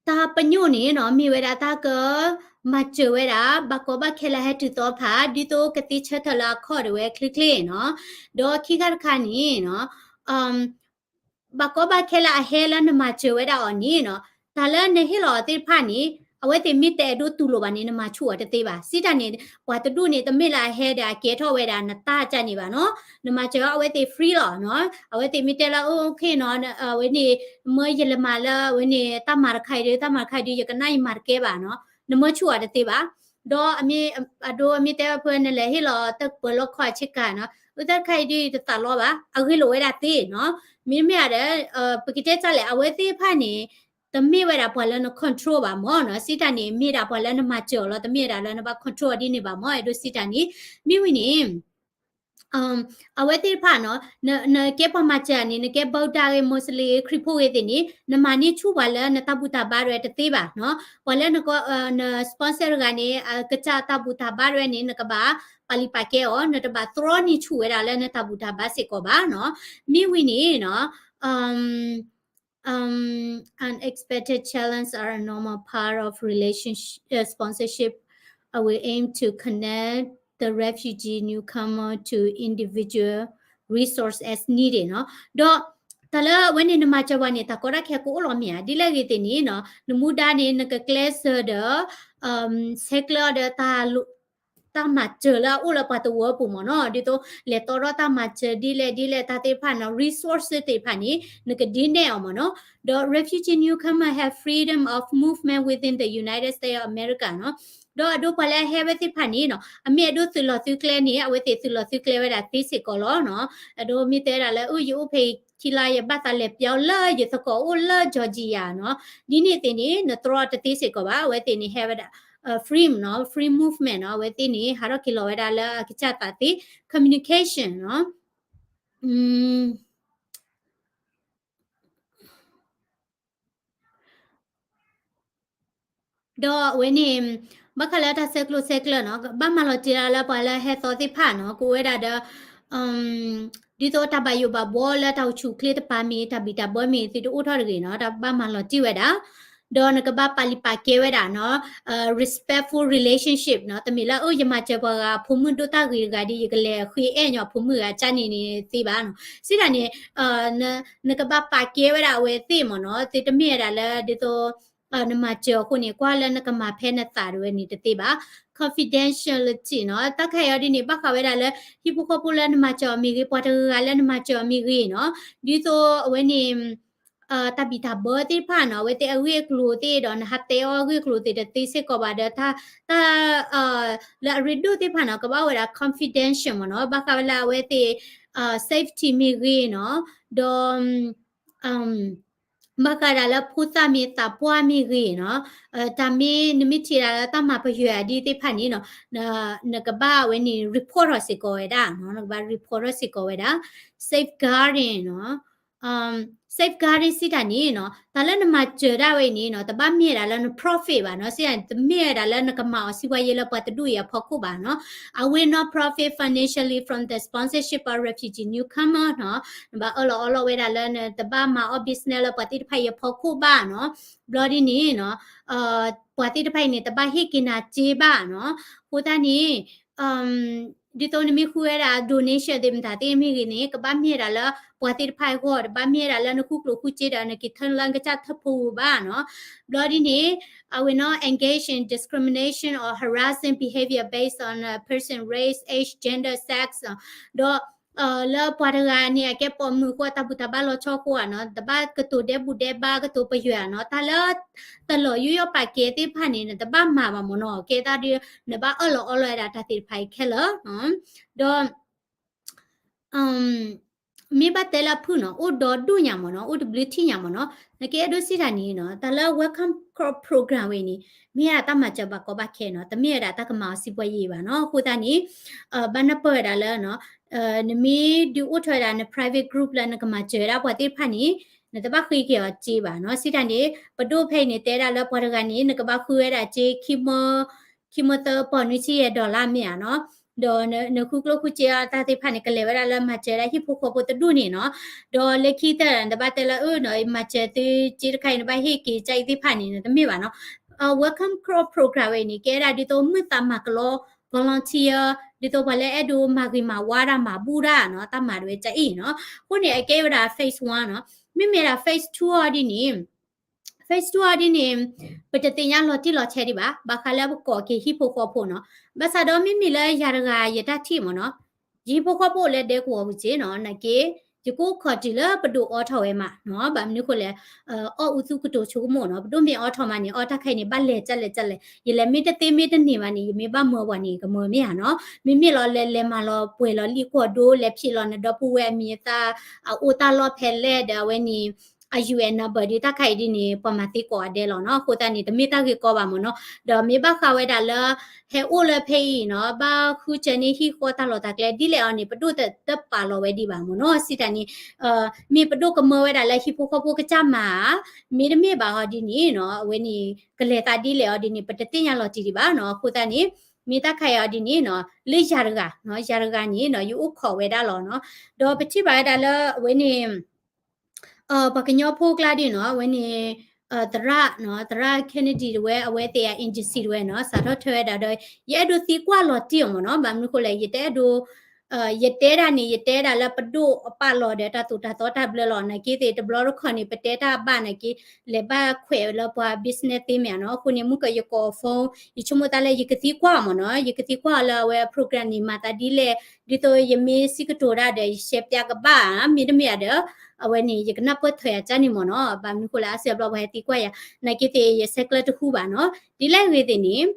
တၢ်ပညိၣ်န့ၣ်နီၤ, မ့ၢ်ဝဲဒၣ်တၢ်က မၤစၢၤဝဲဒၣ် ဘၣ်ကီဘၣ်ခဲလၢဟဲတုၤသီဖး ဒ်သိးကသ့ဆၢထၢၣ်လၢအခီၣ်ဒၣ်ဝဲချ့ချ့နီၤ. ဒီးခံခါတခါန့ၣ်နီၤ ဘၣ်ကီဘၣ်ခဲလၢအဟဲလၢနမၤစၢၤဝဲဒၣ်အီၤန့ၣ်နီၤ, တၢ်လၢနဟ့ၣ်လီၤအီၤသ့ၣ်တဖၣ်န့ၣ် အဝဲသ့ၣ်မ့ၢ်တအဲၣ်ဒိးတူၢ်လိာ်ဘၣ်န့ၣ် နမၤဆူၣ်အီၤတသ့ဘၣ်. စံးတၢ်န့ၣ် ပှၤတဒူၣ်န့ၣ် တမ့ၢ်လၢအဟဲဒီးအကဲထီၣ်ဝဲဒၣ်နတၢ်ကၢ်န့ၣ်ဘၣ်နီၤ. နမၤစၢၤအီၤ အဝဲသ့ၣ် free လီၤနီၤ. အဝဲသ့ၣ်မ့ၢ်တဲလၢ အိၣ် okay နီၤ, အဝဲန့ၣ် မ့ၢ်ယလဲၤမၤလၢအဝဲန့ၣ် တၢ်မၤတခါအံၤဒီး တၢ်မၤတခါအံၤဒီး ယကနၣ်ယမၤတကဲဘၣ်နီၤ, နမၤဆူၣ်အီၤတသ့ဘၣ်. ဒီးအမ့ၢ် အဒိ အမ့ၢ်တဲဝဲဖဲနလဲၤဟ့ၣ်လီၤတၢ်ပၢၤလီၢ်ခီၣ်အဆ့ကၤနီၤ, အတၢ်တခါအံၤဒ်တသးလီဘၣ်, အဂ့ၢ်လိာ်ဝဲဒၣ်သ့နီၤ. မ့မ့ၢ်ဧါဒီး ပကတဲတၢ်လဲၣ် အဝဲသ့ၣ်တဖၣ်န့ၣ် တမ့ၢ်ဝဲဒၣ်ပှၤလၢန control ဘၣ်မ့ၢ်နီၤ. စံးတၢ်န့ၣ် မ့ၢ်ဒၣ်ပှၤလၢနမၤစၢၤအီၤလီၤ, တမ့ၢ်ဝဲဒၣ်လၢနဘၣ် control အီၤဒ်န့ၣ်ဘၣ်မ့ၢ် အဲၣ်ဒိးစံးတၢ်န့ၣ်. မ့ၢ်ဝံၤန့ၣ် အဝဲသ့ၣ်တဖၣ်နီၤ, နကဲပှၤမၤစၢၤန့ၣ် နကဲ Buddha ဂ့ၤ Muslim ဂ့ၤ ခရံာ်ဖိဂ့ၤသ့ၣ်န့ၣ် နမၤန့ၢ်ဆူၣ်ပှၤလၢနတၢ်ဘူၣ်တၢ်ဘါဒၣ်ဝဲတသ့ဘၣ်နီၤ. ပှၤလၢန sponsor တဂၤန့ၣ် အကစၢ်တၢ်ဘူၣ်တၢ်ဘါဒၣ်ဝဲန့ၣ် နကဘၣ်ပာ်လုၢ်ပာ်ကဲအီၤ, နတဘၣ်သြီန့ၢ်ဆူၣ်ဝဲဒၣ်လၢနတၢ်ဘူၣ်တၢ်ဘါစ့ၢ်ကီးဘၣ်နီၤ. မ့ၢ်ဝံၤန့ၣ်နီၤ Um, unexpected challenges are a normal part of relationship, uh, sponsorship. Uh, we aim to connect the refugee newcomer to individual resource as needed နီၤ. ဒီးတၢ်လၢအဝဲန့ၣ်နမၤစၢၤပှၤန့ၣ် တၢ်ကီတၢ်ခဲကအိၣ်လီၤမ့ၢ်ဧါ, ဒ်လဲၣ်ဂ့ၤသ့ၣ်န့ၣ်နီၤ, နမူဒါန့ၣ် နကကျဲးစၢးဒီး ဆဲးကျၢအီၤဒီး တၢ်မၤစၢၤလၢအအိၣ်လၢပှၤတဝၢပူၤမ့ၢ်နီၤ, ဒ်သိးလဲၤတီထီၣ်တၢ်မၤစၢၤဒ်လဲၣ်ဒ်လဲၣ် တၢ်သ့ၣ်တဖၣ်နီၤ, resource သ့ၣ်တဖၣ်န့ၣ် နကဒုးနဲၣ်အီၤမ့ၢ်နီၤ. ဒီး refugee newcomer have freedom of movement within the United States of America နီၤ. ဒီးအဒိပှၤလၢအဟဲဝဲသ့ၣ်တဖၣ်န့ၣ်နီၤ, အမ့ၢ်အဒိသုးလီၢ်သုးကျဲန့ၣ် အဝဲသ့ၣ်သုးလီၢ်သုးကျဲဝဲဒၣ်သ့စ့ၢ်ကီးလီၤနီၤ. အဒိမ့ၢ်တဲဝဲဒၣ်လၢ အိၣ် ယအိၣ်ဖဲအံၤခံလါ ယဘၣ်သးလဲၤပျီလၢယသကိးအိၣ်လၢ Georgia နီၤ, ဒ်န့ၣ်သ့ၣ်န့ၣ် နတြီတသ့စ့ၢ်ကီးဘၣ်, အဝဲသ့ၣ်န့ၣ်ဟဲဝဲဒၣ် free နီၤ, free movement နီၤ, အဝဲသ့ၣ်န့ၣ် ဟးထီၣ်က့ၤလီၤဝဲဒၣ်လၢအကစၢ်သးသ့ communication နီၤ. ဒီးအဝဲန့ၣ် ဘၣ်ဃးလၢတၢ်ဆဲးကျိးဆဲးကျၢနီၤ, ဘၣ်မၤလီၤတံၢ်လၢပှၤလၢဟဲသီသ့ၣ်တဖၣ်နီၤ, ကအိၣ်ဝဲဒၣ်ဒီး ဒ်သိးတၢ်ဘၣ်ယိၣ်ဘၣ်ဘှီလၢတၢ်အိၣ်ဆူၣ်အိၣ်ချ့တပၤမ့ၢ် တၢ်ဘံၣ်တၢ်ဘၢမ့ၢ် သုတအိၣ်ထီၣ်တဂ့ၤနီၤ, တၢ်ဘၣ်မၤလီၤတံၢ်ဝဲဒၣ် ဒီးနကဘၣ်ပာ်လုၢ်ပာ်ကဲဝဲဒၣ်နီၤ, respectful relationship နီၤ, တမ့ၢ်လၢ အိၣ် ယမၤစၢၤပှၤဂၤအဖိမုၣ်ဒိၣ်တၢ်ဂ့ၤတဂၤဒီး ယကလဲၤဃ့အဲၣ်ညီအဖိမုၣ်ဂၤကၢ်န့ၣ်န့ၣ်သ့ဘၣ်နီၤ. စံးဒၣ်န့ၣ် နကဘၣ်ပာ်ကဲဝဲဒၣ်အဝဲသ့ၣ်မ့ၢ်နီၤ, သုတမ့ၢ်ဝဲဒၣ်လၢဒ်သိး နမၤစၢၤအဃိန့ၣ် ကွၢ်လၢနကမၤဖဲနသးဒၣ်ဝဲန့ၣ်တသ့ဘၣ်. Confidentiality နီၤ, တၢ်ခဲအံၤဒ်န့ၣ် ဘၣ်ဃးဝဲဒၣ်လၢ ဟံၣ်ဖိဃီဖိလၢနမၤစၢၤအီၤမ့ၢ်ဂ့ၤ, ပှၤတဂၤလၢနမၤစၢၤအီၤမ့ၢ်ဂ့ၤနီၤ, ဒ်သိးအဝဲန့ၣ် တၢ်ဘံၣ်တၢ်ဘၢသ့ၣ်တဖၣ်နီၤ, အဝဲသ့ၣ်အဂ့ၢ်အကျိၤသ့ၣ်ဒီး နဟးတဲအီၤအဂ့ၢ်အကျိၤသ့ၣ်တသ့စ့ၢ်ကီးဘၣ်ဒီး တၢ် တၢ် လၢအရ့ဒိၣ်သ့ၣ်တဖၣ်နီၤ, ကဘၣ်ဝဲဒၣ် confidential မ့ၢ်နီၤ, ဘၣ်ဃးဝဲလၢအဝဲသ့ၣ် safety မ့ၢ်ဂ့ၤနီၤ, ဒီး ဘၣ်ဃးဒၣ်လၢဖိသၣ်မ့ၢ်သးပှၢ်မ့ၢ်ဂ့ၤနီၤ, တၢ်မ့ၢ် နမ့ၢ်ထံၣ်ဒၣ်လၢတၢ်မၤပယွဲအဒ်သ့ၣ်တဖၣ်န့ၣ်နီၤ, နကဘၣ်ဝဲန့ၣ် report ထီၣ်စ့ၢ်ကီးဝဲဒၣ်, နကဘၣ် report ထီၣ်စ့ၢ်ကီးဝဲဒၣ်. Safeguarding နီၤ, safeguarding စံးတၢ်န့ၣ်နီၤ, တၢ်လၢနမၤစၢၤဒၣ်ဝဲအံၤန့ၣ်နီၤ, တဘၣ်မ့ၢ်ဝဲဒၣ်လၢန profit ဘၣ်နီၤ, စံးတၢ်န့ၣ် တမ့ၢ်ဝဲဒၣ်လၢနကမၤအီၤစီးပွားရေးလၢပှၤတဒူၣ်အံၤအဖီခိၣ်ဘၣ်နီၤ. အဝဲနီၤ profit financially from the sponsorship of refugee newcomer နီၤ, နဘၣ်အၢၣ်လီၤအီလီၤဝဲဒၣ်လၢနတဘၣ်မၤအီၣ် business လၢပှၤသ့ၣ်တဖၣ်အံၤအဖီခိၣ်ဘၣ်နီၤ, ဘျီဒ်န့ၣ်နီၤ, ပှၤသ့ၣ်တဖၣ်အံၤန့ၣ် တဘၣ်ဟ့ၣ်က့ၤနၤစ့ဘၣ်နီၤ, အဃိသတးန့ၣ် ဒ်သိးနမ့ၢ်ဃုဝဲဒၣ် donation သ့ၣ်မတၤသ့ၣ်မ့ၢ်ဂ့ၤန့ၣ် ကဘၣ်မ့ၢ်ဝဲဒၣ်လၢပှၤသ့ၣ်တဖၣ်အဂီၢ်, တဘၣ်မ့ၢ်ဝဲဒၣ်လၢနဃုကျိၣ်ဃုစ့ဒီးနက့ၤထၢလၢနကစၢ်ထၢဖှိၣ်ဘၣ်နီၤ, ဘျီဒ်န့ၣ် အဝဲနီၤ engage in discrimination or harassing behavior based on a person race, age, gender, sex ဒီး လၢပှၤတဂၤန့ၣ် အကဲပိာ်မုၣ်အဃိ အတၢ်ဘူၣ်တၢ်ဘါလီၤဆီအဃိဧါနီၤ, တဘၣ်ကတိၤဒဲဘူၣ်ဒဲဘါ ကတိၤပယွဲဧါနီၤ, တၢ်လၢတလီၤယူးယီၣ်ပာ်ကဲသ့ၣ်တဖၣ်န့ၣ် နတဘၣ်မၤဘၣ်မ့ၢ်နီၤ, ကဲသးဒ် နဘၣ်အၢၣ်လီၤအီလီၤဝဲဒၣ်တၢ်သ့ၣ်တဖၣ်အံၤခဲလၢာ်, ဒီး မ့ၢ်ဘၣ်တဲလၢအဖုၣ်နီၤ, အိၣ်ဒီဒူၣ်ညါမ့ၢ်နီၤ, အိၣ်တဘျုးထံၣ်ညါမ့ၢ်နီၤ, နကအဲၣ်ဒိးစံးတၢ်န့ၣ်နီၤ, တၢ်လၢ welcome program ဝဲအံၤန့ၣ် မ့ၢ်ဝဲဒၣ်တၢ်မၤစၢၤဘၣ်ကီဘၣ်ခဲနီၤ, တမ့ၢ်ဝဲဒၣ်တၢ်ကမၤအီၤစံးပှဲၤယံာ်ဘၣ်နီၤ, အဃိသတးန့ၣ် ဘၣ်နၢ်ပၢၢ်ဝဲဒၣ်လၢ နမ့ၢ်ဒုးအိၣ်ထီၣ်ဝဲဒၣ်န private group လၢနကမၤစၢၤဝဲဒၣ်ပှၤသ့ၣ်တဖၣ်န့ၣ် နတဘၣ်ဃ့က့ၤအီၤစ့ဘၣ်နီၤ, စံးတၢ်န့ၣ် ပဒိၣ်ဖဲအံၤန့ၣ် တဲဒၣ်လၢပှၤတဂၤန့ၣ် နကဘၣ်ဃုဝဲဒၣ်စ့ ခံမၢ ခံမၢသၢပီၢ်နွံဆံယဲၢ် dollar မ့ၢ်ဧါနီၤ, ဒီးနဃုကျိၣ်ဃုစ့အတၢ်သ့ၣ်တဖၣ်န့ၣ် ကလဲၤဝဲဒၣ်လၢမၤစၢၤဝဲဒၣ်ဟံၣ်ဖိဃီဖိတဒူၣ်န့ၣ်နီၤ, ဒီးလၢခံတၢၢ် နတဘၣ်တဲလၢ အၢ မၤစၢၤသုစ့တခါအံၤ နဘၣ်ဟ့ၣ်က့ၤကၢ်အံၤသ့ၣ်တဖၣ်န့ၣ် နတမ့ၢ်ဘၣ်နီၤ, Welcome Corps program ဝဲန့ၣ် ကဲဒၣ်ဒ်သိးမုၢ်သးမၤကလီ volunteer ဒ်သိးပှၤလၢအဲၣ်ဒိးမၤဂ့ၤမၤဝါတၢ်မၤဘူၣ်တၢ်နီၤ တၢ်မၤတဝဲကအံၤနီၤ. အဃိန့ၣ် အကဲဝဲဒၣ် phase one နီၤ. မ့မ့ၢ်ဒၣ် phase two အီၤဒ်န့ၣ် phase two အီၤဒ်န့ၣ် ပတသ့ၣ်ညါလီၤတံၢ်လီၤဆဲးဒံးဘၣ် ဘၣ်ဃးလၢပကိးက့ၤဟံၣ်ဖိဃီဖိနီၤ. ဘၣ်ဆၣ်ဒီးမ့မ့ၢ်လၢယၤတဂၤယတၢ်ထံၣ်မ့ၢ်နီၤ ယဟံၣ်ဖိဃီဖိအိၣ်လၢဒဲကဝီၤပူၤစ့ၢ်နီၤ နာ်က့ ယကအိၣ်ခိးတုၤလၢပဒိၣ်အိးထီၣ်ဝဲမးနီၤ. ဘၣ်မနုၤဃိလဲၣ် အီၣ်အူသူကတိၤဆိကမိၣ်နီၤ ပဒိၣ်မ့ၢ်အိးထီၣ်မးန့ၣ် အီတၢ်ခဲအံၤန့ၣ် ဘၣ်လဲၤကလဲၣ်ကလဲၣ် ယလဲၤမ့ၢ်တသ့မ့ၢ်တန့ၢ်ဘၣ်န့ၣ် ယမ့ၢ်ဘၣ်မၢပှၤန့ၣ် ယကမၢမ့ၢ်ဧါနီၤ. မ့မ့ၢ်လီၤလဲၤလဲၤမၤလီၤပှဲၤလီၤလံာ်ကွီၢ်ဒိ လဲၤဖံးလီၤနဒီပုၢ်ဝဲၢ်အမံၤအသၣ် အအိၣ်တၢ်လီၢ်ဖဲလဲၣ်ဒီးအဝဲန့ၣ် အ UN number ဒ်တၢ်ခါအံၤဒ်န့ၣ် ပှၤမၤသံကွံာ်အီၤဒဲးလီၤနီၤ. အဃိသတးန့ၣ် တမ့ၢ်တၢ်ဂ့ၢ်ကီဘၣ်မ့ၢ်နီၤ. ဒီးမ့ၢ်ဘၣ်ဃးဝဲဒၣ်လၢ ဟဲအိၣ်လၢဖဲအံၤနီၤ ဘၣ်ဃုစၢၤန့ၢ်ဟံၣ်ဃီတၢ်လီၢ်တၢ်ကျဲဒ်လဲၣ်အီၤန့ၣ် ပဒိၣ်တပာ်လီၤဝဲဒံးဘၣ်မ့ၢ်နီၤ. စံးတၢ်န့ၣ် မ့ၢ်ပဒိၣ်ကမၢဝဲဒၣ်လၢဟံၣ်ဖိဃီဖိကစၢ်မၤဧါ မ့တမ့ၢ်ဘၣ်အီၤဒ်န့ၣ်နီၤ အဝဲန့ၣ် ကလဲၤသးဒ်လဲၣ်အီၤဒ်န့ၣ် ပတသ့ၣ်ညါလီၤတံၢ်ဒံးဘၣ်နီၤ. အဃိသတးန့ၣ် မ့ၢ်တၢ်ခါအံၤအီၤဒ်န့ၣ်နီၤ လၢယၤတဂၤနီၤ ယၤတဂၤန့ၣ်နီၤ ယအိၣ်ခိးဝဲဒၣ်လီၤနီၤ. ဒီးပထံၣ်ဘၣ်ဝဲဒၣ်လၢအဝဲန့ၣ် ပှၤကညီဖိကျါဒ်နီၤ အဝဲန့ၣ် သရၣ်နီၤ သရၣ် Kennedy တဝဲ အဝဲသ့ၣ်အ agency တဝဲနီၤ စးထီၣ်ထွဲဝဲဒၣ်ဒီး ယအဲၣ်ဒိးသံကွၢ်လီၤတံၢ်အီၤမ့ၢ်နီၤ. ဘၣ်မနုၤဃိလဲၣ် ယတအဲၣ်ဒိး ယတဲဒၣ်န့ၣ် ယတဲဒၣ်လၢပဒိၣ်အပာ်လီၤဒီးတၢ်သိၣ်တၢ်သီတၢ်ဘျၢလီၤ. နာ်က့သ့ၣ်တဘျီတခီၣ်န့ၣ် ပတဲတၢ်ဘၣ်နာ်က့ လဲၤဘၣ်ခွဲးလၢပှၤ business သ့မ့ၢ်ဧါနီၤ. အဃိန့ၣ် မုၢ်ကယကိး phone ယဆိကမိၣ်သးလၢယကသံကွၢ်အီၤမ့ၢ်နီၤ. ယကသံကွၢ်အီၤလၢအဝဲ program န့ၣ် မၤသးဒ်လဲၣ် ဒ်သိးယမ့ၢ်စံးကတိၤတၢ်ဒီး ယရှဲပျါကဘၣ်ဧါ မ့တမ့ၢ်ဧါဒီး အဝဲန့ၣ် ယကနၢ်ပၢၢ်ထွဲအကၢ်န့ၣ်မ့ၢ်နီၤ. ဘၣ်မနုၤဃိလၢအါစုအဘျီပှၤဟဲသံကွၢ်ယၤ နာ်က့သ့ၣ်ယဆဲးကျၢတဟူဘၣ်နီၤ. ဒ်လဲၣ်ဂ့ၤသ့ၣ်န့ၣ်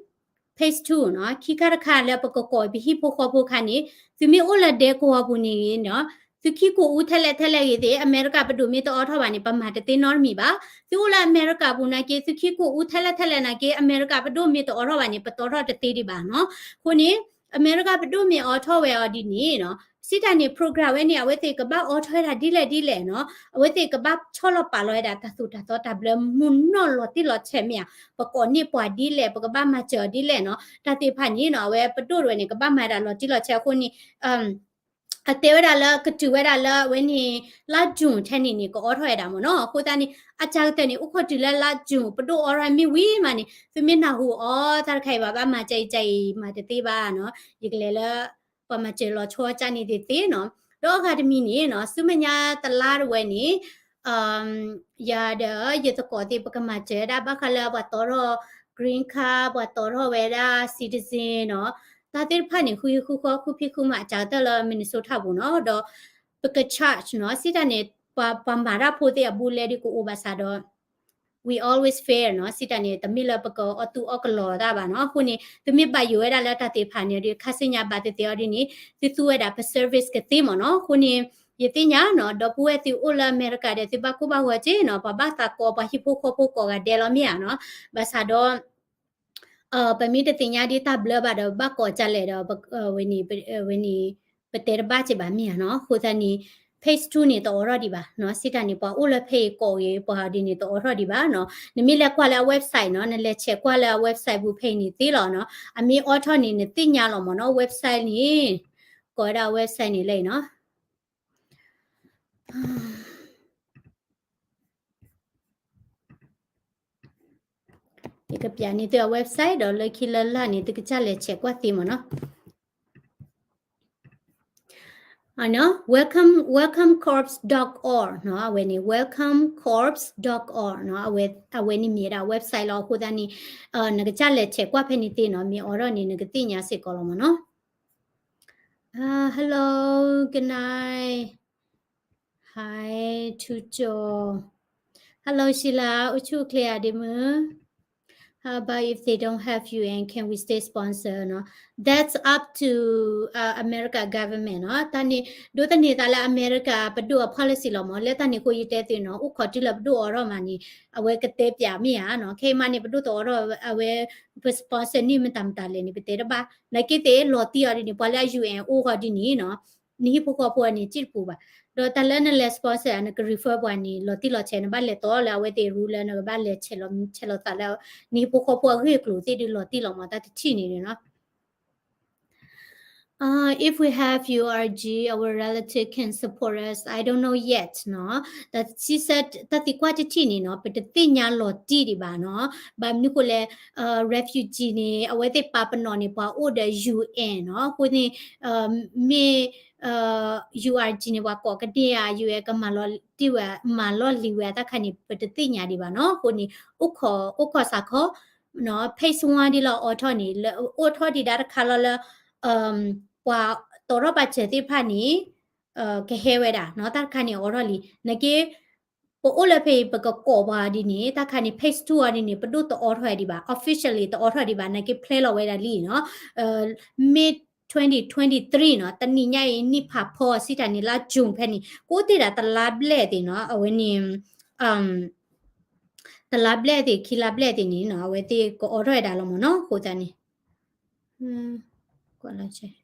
phase two နီၤ ခံခါတခါလၢပကကိးပဟံၣ်ဖိဃီဖိခါန့ၣ် သုမ့ၢ်အိၣ်လၢဒဲကဝီၤပူၤန့ၣ်နီၤ သုခံကိးအူထဲလဲၣ်ထဲလဲၣ်ဂ့ၤသ့ၣ် အမဲရကၤပဒိၣ်မ့ၢ်တအိးထီၣ်ဘၣ်န့ၣ် ပမၤတသ့နီတမံၤဘၣ်. သုအိၣ်လၢအမဲရကၤပူၤနာ်က့ သုခံကိးအူထဲလဲၣ်ထဲလဲၣ်နာ်က့ အမဲရကၤပဒိၣ်မ့ၢ်တအိးထီၣ်ဘၣ်န့ၣ် ပတအိးထီၣ်တသ့ဒံးဘၣ်နီၤ. အဃိန့ၣ် အမဲရကၤပဒိၣ်မ့ၢ်အိးထီၣ်ဝဲအီၤဒ်န့ၣ်နီၤ စံးတၢ်န့ၣ် program ဝဲန့ၣ် အဝဲသ့ၣ်ကဘၣ်အိးထီၣ်ဝဲဒၣ်ဒ်လဲၣ်ဒ်လဲၣ်နီၤ အဝဲသ့ၣ်ကဘၣ်ဆီၣ်လီၤပာ်လီၤဝဲဒၣ်တၢ်သိၣ်တၢ်သီတၢ်ဘျၢမုၢ်နီၢ်လီၤတံၢ်လီၤဆဲးမ့ၢ်ဧါ ပကိးန့ၢ်ပှၤဒ်လဲၣ် ပကဘၣ်မၤစၢၤအီၤဒ်လဲၣ်နီၤ တၢ်သ့ၣ်တဖၣ်န့ၣ်နီၤ အဝဲပဒိၣ်တဝဲန့ၣ် ကဘၣ်မၤဝဲဒၣ်လီၤတံၢ်လီၤဆဲးအဃိန့ၣ် အတဲဝဲဒၣ်လၢ ကတုၤဝဲဒၣ်လၢအဝဲန့ၣ် လါ June ထဲန့ၣ်န့ၣ် ကအိးထီၣ်ဝဲဒၣ်မ့ၢ်နီၤ. အဃိသတးန့ၣ် အစှၤကတၢၢ်န့ၣ် အိၣ်ခိးတုၤလၢလါ June ပဒိၣ်အိးထီၣ်မ့ၢ်ဝံၤမးန့ၣ် သုမ့ၢ်နၢ်ဟူအီၤ တၢ်တခါအံၤဘၣ်ဘၣ်မၤကအံၤကအံၤမၤတသ့ဘၣ်နီၤ. ယကလဲၤလၢ ပှၤမၤစၢၤလီၤဆီကၢ်န့ၣ်သ့ၣ်သ့ၣ်နီၤ. ဒီးအဂၤတမံၤန့ၣ်နီၤ ဆူမဲာ်ညါတလါတဝဲန့ၣ် ယၤဒီးယသကိးသ့ၣ် ပကမၤစၢၤဝဲဒၣ်ဘၣ်ဃးလၢပှၤတီထီၣ် green card ပှၤတီထီၣ်ဝဲဒၣ် citizen နီၤ တၢ်သ့ၣ်တဖၣ်န့ၣ် ဃုဟံၣ်ဃုဃီ ဃုဖံးဃုမၤအစှၤကတၢၢ်လၢ Minnesota ပူၤနီၤ. ဒီးပက charge နီၤ စံးတၢ်န့ၣ် ပှၤမၤတၢ်ဖိသ့ၣ်အဘူးအလဲဒ်ကအိၣ်ဘၣ်ဆၣ်ဒီး we always fair နီၤ စံးတၢ်န့ၣ် တမ့ၢ်လၢပကအီၣ်သူအီၣ်ကလီတၢ်ဘၣ်နီၤ. အဃိန့ၣ် သုမ့ၢ်ဘၣ်ယိၣ်ဝဲဒၣ်လၢတၢ်သ့ၣ်တဖၣ်န့ၣ်ဒီး ခါဆူညါဘၣ်သ့ၣ်သ့ၣ်အီၤဒ်န့ၣ် သုသူဝဲဒၣ်ပ service ကသ့မ့ၢ်နီၤ. အဃိန့ၣ် ယသ့ၣ်ညါနီၤ ဒီပုၢ်ဝဲၢ်သုအိၣ်လၢအမဲရကၤဒီး သုဘၣ်ကိၢ်ဘၣ်ဂီၤက့နီၤ ပှၤဘၣ်သးကိးပှၤဟံၣ်ဖိဃီဖိကိးဂၤဒဲးလီၤမ့ၢ်ဧါနီၤ. ဘၣ်ဆၣ်ဒီး ပမ့ၢ်တသ့ၣ်ညါဒ်တၢ်ဘျၢဘၣ်ဒီး ဘၣ်ကိးကလဲၣ်ဒီး ဝဲန့ၣ် ပတဲတဘၣ်က့ဘၣ်မ့ၢ်ဧါနီၤ. အဃိသတးန့ၣ် phase two န့ၣ် တအိးထီၣ်ဒံးဘၣ်နီၤ. စံးတၢ်န့ၣ် ပှၤအိၣ်လၢဖဲအံၤကိးဂ့ၤ ပှၤဒ်န့ၣ် တအိးထီၣ်ဒံးဘၣ်နီၤ. နမ့ၢ်လဲၤကွၢ်လၢအ website နီၤ နလဲၤဆဲးကွၢ်လၢအ website ပူၤဖဲအံၤန့ၣ်သ့လီၤနီၤ. အမ့ၢ်အိးထီၣ်န့ၣ် နသ့ၣ်ညါလီၤမ့ၢ်နီၤ. website န့ၣ် ကိးဝဲဒၣ် website န့ၣ်လၢအံၤနီၤ ယကပျးန့ၢ်သုအ website ဒီးလၢခံလၢလာ်န့ၣ် သုကစၢ်လဲၤဆဲးကွၢ်သ့မ့ၢ်နီၤ. အနီၤ welcome welcome corps dot org နီၤ အဝဲန့ၣ် welcome corps dot org နီၤ အဝဲ အဝဲန့ၣ်မ့ၢ်ဝဲဒၣ် website လီၤ. အဃိသတးန့ၣ် နကစၢ်လဲၤဆဲးကွၢ်ဖဲန့ၣ်သ့နီၤ မ့ၢ်အိးထီၣ်န့ၣ် နကသ့ၣ်ညါစ့ၢ်ကီးလီၤမ့ၢ်နီၤ. Hello, good night. Hi, Tujo. Hello, Sheila. အိၣ်ဆူၣ်အိၣ်ချ့ဧါ ဒ့မုၣ်. How about if they don't have U N, can we stay sponsor နီၤ. That's up to America government နီၤ. တၢ်န့ၣ် ဒိးသန့ၤသးလၢအမဲရကၤပဒိၣ်အ policy လီၤမ့ၢ်. လၢတၢ်န့ၣ်အဃိယတဲသုနီၤ အိၣ်ခိးတုၤလၢပဒိၣ်အိးထီၣ်မးန့ၣ် အဝဲကတဲပျးမ့ၢ်ဧါနီၤ. ခဲအံၤမးန့ၣ် ပဒိၣ်တအိးထီၣ် အဝဲ ပ sponsor န့ၢ်မတၤမတၤလဲၣ်န့ၣ် ပတဲတဘၣ်. နာ်က့သ့ၣ်လီၤတံၢ်အီၤဒ်န့ၣ် ပှၤလၢအ U N အိၣ်ဃီဒ်န့ၣ်နီၤ နဟံၣ်ဖိဃီဖိအန့ၣ် စံၣ်တပူၤဘၣ်. ဒီးတၢ်လၢနလဲၤ sponsor နက refer ပှၤန့ၣ် လီၤတံၢ်လီၤဆဲး နဘၣ်လဲၤတီလၢအဝဲသ့ၣ် rule လၢနကဘၣ်လဲၤဆဲးလီၤ ဆဲးလီၤသးလၢ နဟံၣ်ဖိဃီဖိအဂ့ၢ်အကျိၤသ့ၣ်ဒုးလီၤတံၢ်လီၤမး တၢ်တထံၣ်န့ၣ်နီၤ. Uh, if we have U R G, our relative can support us. I don't know yet နီၤ. တၢ်စံးဆၢ တၢ်သံကွၢ်တထံၣ်န့ၣ်နီၤ ပတသ့ၣ်ညါလီၤတံၢ်ဒံးဘၣ်နီၤ. ဘၣ်မနုၤဃိလဲၣ် refugee န့ၣ် အဝဲသ့ၣ်ပာ်ပနီၣ်န့ၣ် ပှၤအိၣ်ဒီး U N နီၤ. အဃိန့ၣ် မ့ၢ် U R G န့ၣ် ပှၤကိးကန့ၢ်ဧါ U N ကမၤလီၤတံၢ်ဝဲ မၤလီၢ်လံၤဝဲအတၢ်ခါန့ၣ် ပတသ့ၣ်ညါဒံးဘၣ်နီၤ. အဃိန့ၣ် အိၣ်ခိး အိၣ်ခိးစးခီ နီၤ phase one ဒ်လီၤအိးထီၣ်န့ၣ် လၢအိးထီၣ်ဒံးဒၣ်တခါလီၤလၢ ပှၤတီၤထီၣ်ပာ်စၢၤသ့ၣ်တဖၣ်န့ၣ် ကဟဲဝဲဒၣ်နီၤ တၢ်တခါန့ၣ်အိးထီၣ်လံ နာ်က့ ပအိၣ်လၢဖဲအံၤ ပကကိးပှၤဒ်န့ၣ် တၢ်တခါန့ၣ် phase two အီၤဒ်န့ၣ် ပဒိၣ်တအိးထီၣ်ဝဲဒံးဘၣ် officially တအိးထီၣ်ဒံးဘၣ် နာ်က့ plan လီၤဝဲဒၣ်လံနီၤ May twenty twenty-three နီၤ တနံၤညါအံၤ နံၣ်ဖးဖီစံးတၢ်န့ၣ် လါ June ဖဲန့ၣ် ကအိၣ်တ့ၢ်ဒၣ်တလါဘျဲၣ်သ့ၣ်နီၤ အဝဲန့ၣ် တလါဘျဲၣ်သ့ၣ် ခံလါဘျဲၣ်သ့ၣ်န့ၣ်နီၤ အဝဲသ့ၣ်ကအိးထီၣ်ဝဲဒၣ်လီၤမ့ၢ်နီၤ အဃိသတးန့ၣ်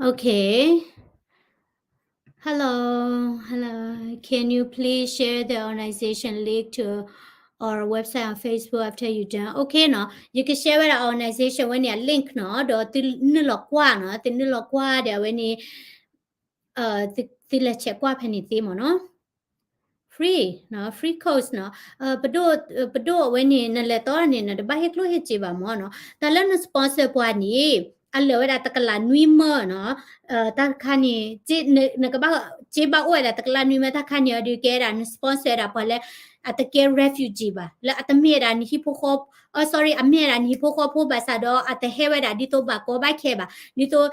Okay. Hello, hello. Can you please share the organization link to our website on Facebook after you done? Okay နီၤ ယက share ဝဲဒၣ် organization ဝဲန့ၣ်အ link နီၤ ဒီးသုနုာ်လီၤကွၢ်နီၤ သုနုာ်လီၤကွၢ်ဒီးအဝဲန့ၣ် သုလဲၤဆဲးကွၢ်ဖဲန့ၣ်သ့မ့ၢ်နီၤ free နီၤ free course နီၤ ပဒိၣ် ပဒိၣ်အဝဲန့ၣ် နလဲၤတီန့ၣ် နတဘၣ်ဟ့ၣ်ကျိၣ်ဟ့ၣ်စ့ဘၣ်မ့ၢ်နီၤ တၢ်လၢန sponsor ပှၤန့ၣ် အလၢာ်ဝဲဒၣ်တကလးနွံမၢနီၤ တၢ်တခါန့ၣ် နကဘၣ် စ့ဘၣ်အိၣ်ဝဲဒၣ်တကလးနွံမၢ တၢ်တခါန့ၣ်အီၤဒုးကဲဝဲဒၣ် န sponsor ဝဲဒၣ်ပှၤလၢ အတကဲ refugee ဘၣ် လၢအတမ့ၢ်ဝဲဒၣ်နဟံၣ်ဖိဃီ အ sorry အမ့ၢ်ဝဲဒၣ်နဟံၣ်ဖိဃီဖိဘၣ်ဆၣ်ဒီး အတဟဲဝဲဒၣ်ဒ်သိးဘၣ်ကီဘၣ်ခဲဘၣ် ဒ်သိး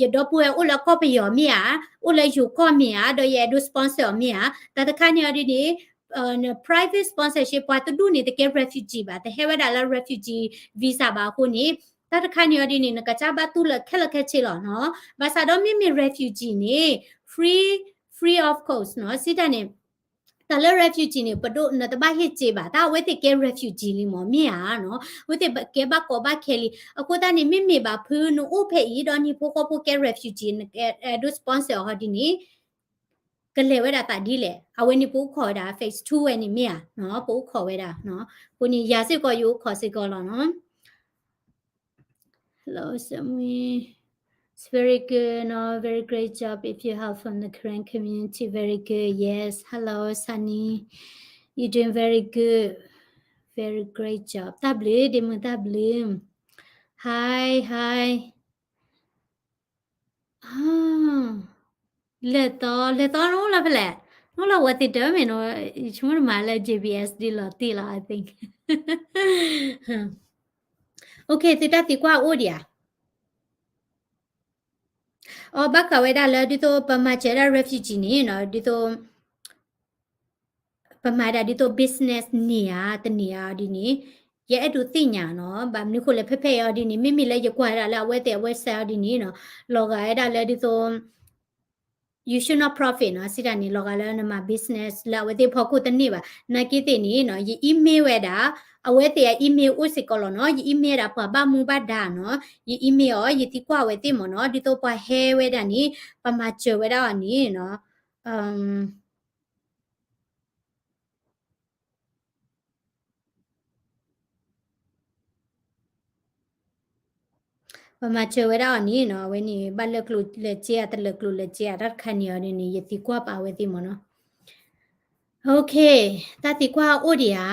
ယဒီပုၢ်ဝဲၢ်အိၣ်လၢကီၢ်ပယီၤမ့ၢ်ဧါ အိၣ်လၢယိၤကီၢ်မ့ၢ်ဧါ ဒီးယအဲၣ်ဒိး sponsor အီၤမ့ၢ်ဧါ တၢ်တခါန့ၣ်အီၤဒ်န့ၣ် private sponsorship ပှၤတဒူၣ်န့ၣ် တကဲ refugee ဘၣ် တဟဲဝဲဒၣ်လၢ refugee visa ဘၣ်အဃိန့ၣ် တၢ်တခါန့ၣ်အီၤဒ်န့ၣ် နကစၢ်ဘၣ်တူၢ်လၢခဲလၢာ်ခဲဆ့လီၤနီၤ ဘၣ်ဆၣ်ဒီးမ့မ့ၢ် refugee န့ၣ် free free of cost နီၤ စံးတၢ်န့ၣ် တၢ်လၢ refugee န့ၣ် ပဒိၣ်နတဘၣ်ဟ့ၣ်စ့ဘၣ် တၢ်အဝဲသ့ၣ်ကဲ refugee လံမ့ၢ် မ့ၢ်ဧါနီၤ အဝဲသ့ၣ်ကဲဘၣ်ကီဘၣ်ခဲလံ အဃိသတးန့ၣ် မ့မ့ၢ်ဘၣ်ဖုနအိၣ်ဖဲအံၤ ဒီးနဟံၣ်ဖိဃီဖိကဲ refugee နအဲၣ်ဒိး sponsor အီၤဒ်န့ၣ် ကလဲၤဝဲဒၣ်သးဒ်လဲၣ် အဝဲန့ၣ်ပအိၣ်ခိးဝဲဒၣ် phase two ဝဲန့ၣ်မ့ၢ်ဧါနီၤ ပအိၣ်ခိးဝဲဒၣ် အဃိန့ၣ် ယၤစ့ၢ်ကီးယအိၣ်ခိးစ့ၢ်ကီးလီၤနီၤ Hello, Samui. It's very good, no? Very great job if you help from the Karen community. Very good. Yes. Hello, Sunny. You're doing very good. Very great job. တၢ်ဘျုး ဒ့မုၣ် တၢ်ဘျုး Hi, hi. လဲၤသီ လဲၤသီနအိၣ်လၢဖဲလဲၣ် နအိၣ်လၢဝဲသ့ၣ်တမ့ၢ်နီၤ ယဆိကမိၣ်တမၤလၢ J B S ဒ်လီၤတံၢ်လီၤ I think. Okay သုတၢ်သံကွၢ်အိၣ်ဒံးဧါ အီ ဘၣ်ဃးဝဲဒၣ်လၢဒ်သိးပမၤစၢၤဒၣ် refugee န့ၣ်နီၤ ဒ်သိး ပမၤဒၣ်ဒ်သိး business န့ၢ်ဧါ တန့ၢ်ဧါဒ်န့ၣ် ယအဲၣ်ဒိးသ့ၣ်ညါနီၤ ဘၣ်မနုၤဃိလဲၣ် ဖဲဖဲအံၤအီၤဒ်န့ၣ် မ့မ့ၢ်လၢယကွၢ်ဒၣ်လၢအဝဲသ့ၣ်အ website အီၤဒ်န့ၣ်နီၤ လီၤဂာ်ဝဲဒၣ်လၢဒ်သိး you should not profit နီၤ စံးတၢ်န့ၣ် လီၤဂာ်လၢနမၤ business လၢအဝဲသ့ၣ်ဖီခိၣ်တန့ၢ်ဘၣ် နာ်က့သ့ၣ်န့ၣ်နီၤ ယ email ဝဲဒၣ် အဝဲသ့ၣ်အ email အိၣ်စ့ၢ်ကီးလီၤနီၤ ယ email ဒၣ်ပှၤဘၣ်မူဘၣ်ဒါနီၤ ယ email အီၤ ယသံကွၢ်အဝဲသ့ၣ်မ့ၢ်နီၤ ဒ်သိးပှၤဟဲဝဲဒၣ်န့ၣ် ပမၤစၢၤဝဲဒၣ်အီၤန့ၣ်နီၤ ပမၤစၢၤဝဲဒၣ်အီၤန့ၣ်နီၤ အဝဲန့ၣ် ဘၣ်လၢကျိၤလၢစ့ဧါ တလၢကျိၤလၢစ့ဧါ တၢ်တခါန့ၣ်အီၤန့ၣ် ယသံကွၢ်ပာ်ဝဲသ့ၣ်မ့ၢ်နီၤ Okay တၢ်သံကွၢ်အိၣ်ဒံးဧါ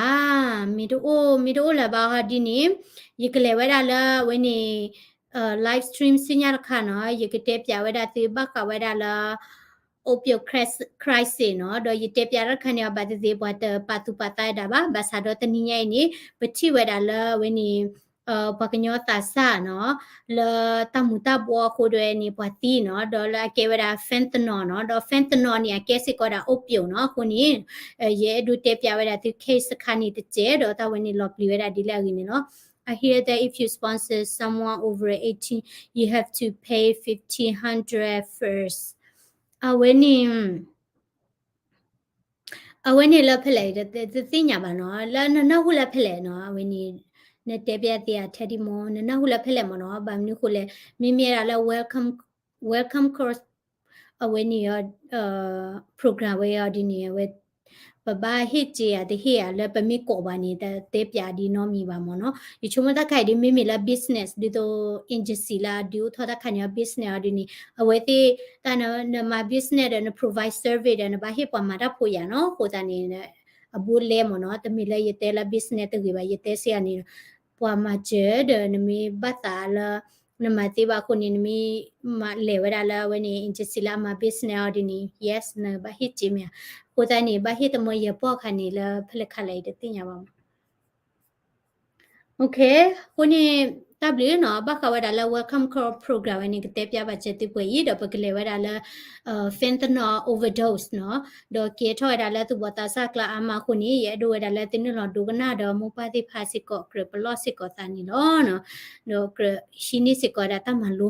မ့ၢ်တအိၣ် မ့ၢ်တအိၣ်လၢၤဘၣ်ဟီဒ်န့ၣ် ယကလဲၤဝဲဒၣ်လၢအဝဲန့ၣ် live stream ဆူညါတခါနီၤ ယကတဲပျးဝဲဒၣ်သုဘၣ်ဃးဝဲဒၣ်လၢ opioid crisis နီၤ ဒီးယတဲပျးတၢ်တခါန့ၣ်အီၤ ဘၣ်သ့ၣ်သ့ၣ် ပှၤတပာ်သူၣ်ပာ်သးဝဲဒၣ်ဘၣ် ဘၣ်ဆၣ်ဒီးတနံၤညါအံၤန့ၣ် ပထံၣ်ဝဲဒၣ်လၢအဝဲန့ၣ် ပှၤကညီသးစၢ်နီၤ လၢတၢ်မူၤတၢ်ဘှီအဃိဒီးန့ၣ် ပှၤသံနီၤ ဒီးလၢအကဲဝဲဒၣ် fentanyl နီၤ ဒီး fentanyl န့ၣ် အကဲစ့ၢ်ကီးဒၣ် opioid နီၤ အဃိန့ၣ် ယအဲၣ်ဒိးတဲပျးဝဲဒၣ်သု case တခါန့ၣ်တစဲး ဒီးတၢ်ဝဲန့ၣ်လီၤပျံၤဝဲဒၣ်ဒ်လဲၣ်အဂ့ၢ်န့ၣ်လီၤ I hear that if you sponsor someone over eighteen, you have to pay fifteen hundred first. အဝဲန့ၣ် အဝဲန့ၣ်လၢဖဲလဲၣ် တသ့ၣ်ညါဘၣ်နီၤ လၢနနၢ်ဟူလၢဖဲလဲၣ်နီၤ အဝဲန့ၣ် နတဲပျးသ့အထဲဒ်မ့ၢ် နနၢ်ဟူလၢဖဲလဲၣ်မ့ၢ်နီၤ ဘၣ်မနုၤဃိလဲၣ် မ့မ့ၢ်ဒၣ်လၢ welcome, welcome course အဝဲန့ၣ် program ဝဲအီၤဒ်န့ၣ် အဝဲ ပဘၣ်ဟ့ၣ်စ့ဧါတဟ့ၣ်ဧါလၢပမ့ၢ်ကိးဘၣ်န့ၣ် တတဲပၠးဒ်နီတမံၤဘၣ်မ့ၢ်နီၤ. ယဆိကမိၣ်တၢ်ခါအံၤဒ်မ့မ့ၢ်လၢ business ဒ်သိး agency လၢအဒုးအိၣ်ထီၣ်တၢ်ခါန့ၣ် business အီၤဒ်န့ၣ် အဝဲသ့ၣ်တၢ်နမၤ business ဒီးန provide service ဒီးနဘၣ်ဟ့ၣ်ပှၤမၤတၢ်ဖိယၤနီၤ. အဃိသတးန့ၣ် အဘူးလဲမ့ၢ်နီၤ. တမ့ၢ်လၢယတဲလၢ business တဂ့ၤဘၣ် ယတဲစ့ၢ်ကီးန့ၣ် ပှၤမၤစၢၤဒီးနမ့ၢ်ဘၣ်သးလၢ နမၤသ့ဘၣ်အဃိန့ၣ် နမ့ၢ်မၤလဲၤဝဲဒၣ်လၢအဝဲန့ၣ် agency လၢအမၤ business အီၤဒ်န့ၣ် yes နဘၣ်ဟ့ၣ်စ့မ့ၢ်ဧါ. အဃိသတးန့ၣ် ဘၣ်ဟ့ၣ်တမံၤယဲၢ်ပီၢ်ခါန့ၣ်လၢဖဲလဲၣ်ခါလဲၣ်အံၤတသ့ၣ်ညါဘၣ်မ့ၢ် OK အဃိန့ၣ် တၢ်ဘျုးနီၤ ဘၣ်ဃးဝဲဒၣ်လၢ welcome call program ဝဲန့ၣ် ကတဲပၠးဘၣ်စဲသုပှဲၤအံၤ ဒီးပကလဲၤဝဲဒၣ်လၢ fentanyl overdose နီၤ, ဒီးကဲထီၣ်ဝဲဒၣ်လၢသူၣ်ဘီၣ်သးစၢ်ကျါအါမးအဃိန့ၣ် ယအဲၣ်ဒိးဝဲဒၣ်လၢသုနုာ်လီၤဒိကနၣ်ဒီးမိၢ်ပၢ်သ့ၣ်တဖၣ်စ့ၢ်ကီး ကြၢးပလီၢ်စ့ၢ်ကီးသးန့ၣ်လီၤ. ဒီးကြၢးဟံးန့ၢ်စ့ၢ်ကီးဝဲဒၣ်တၢ်မၤလိ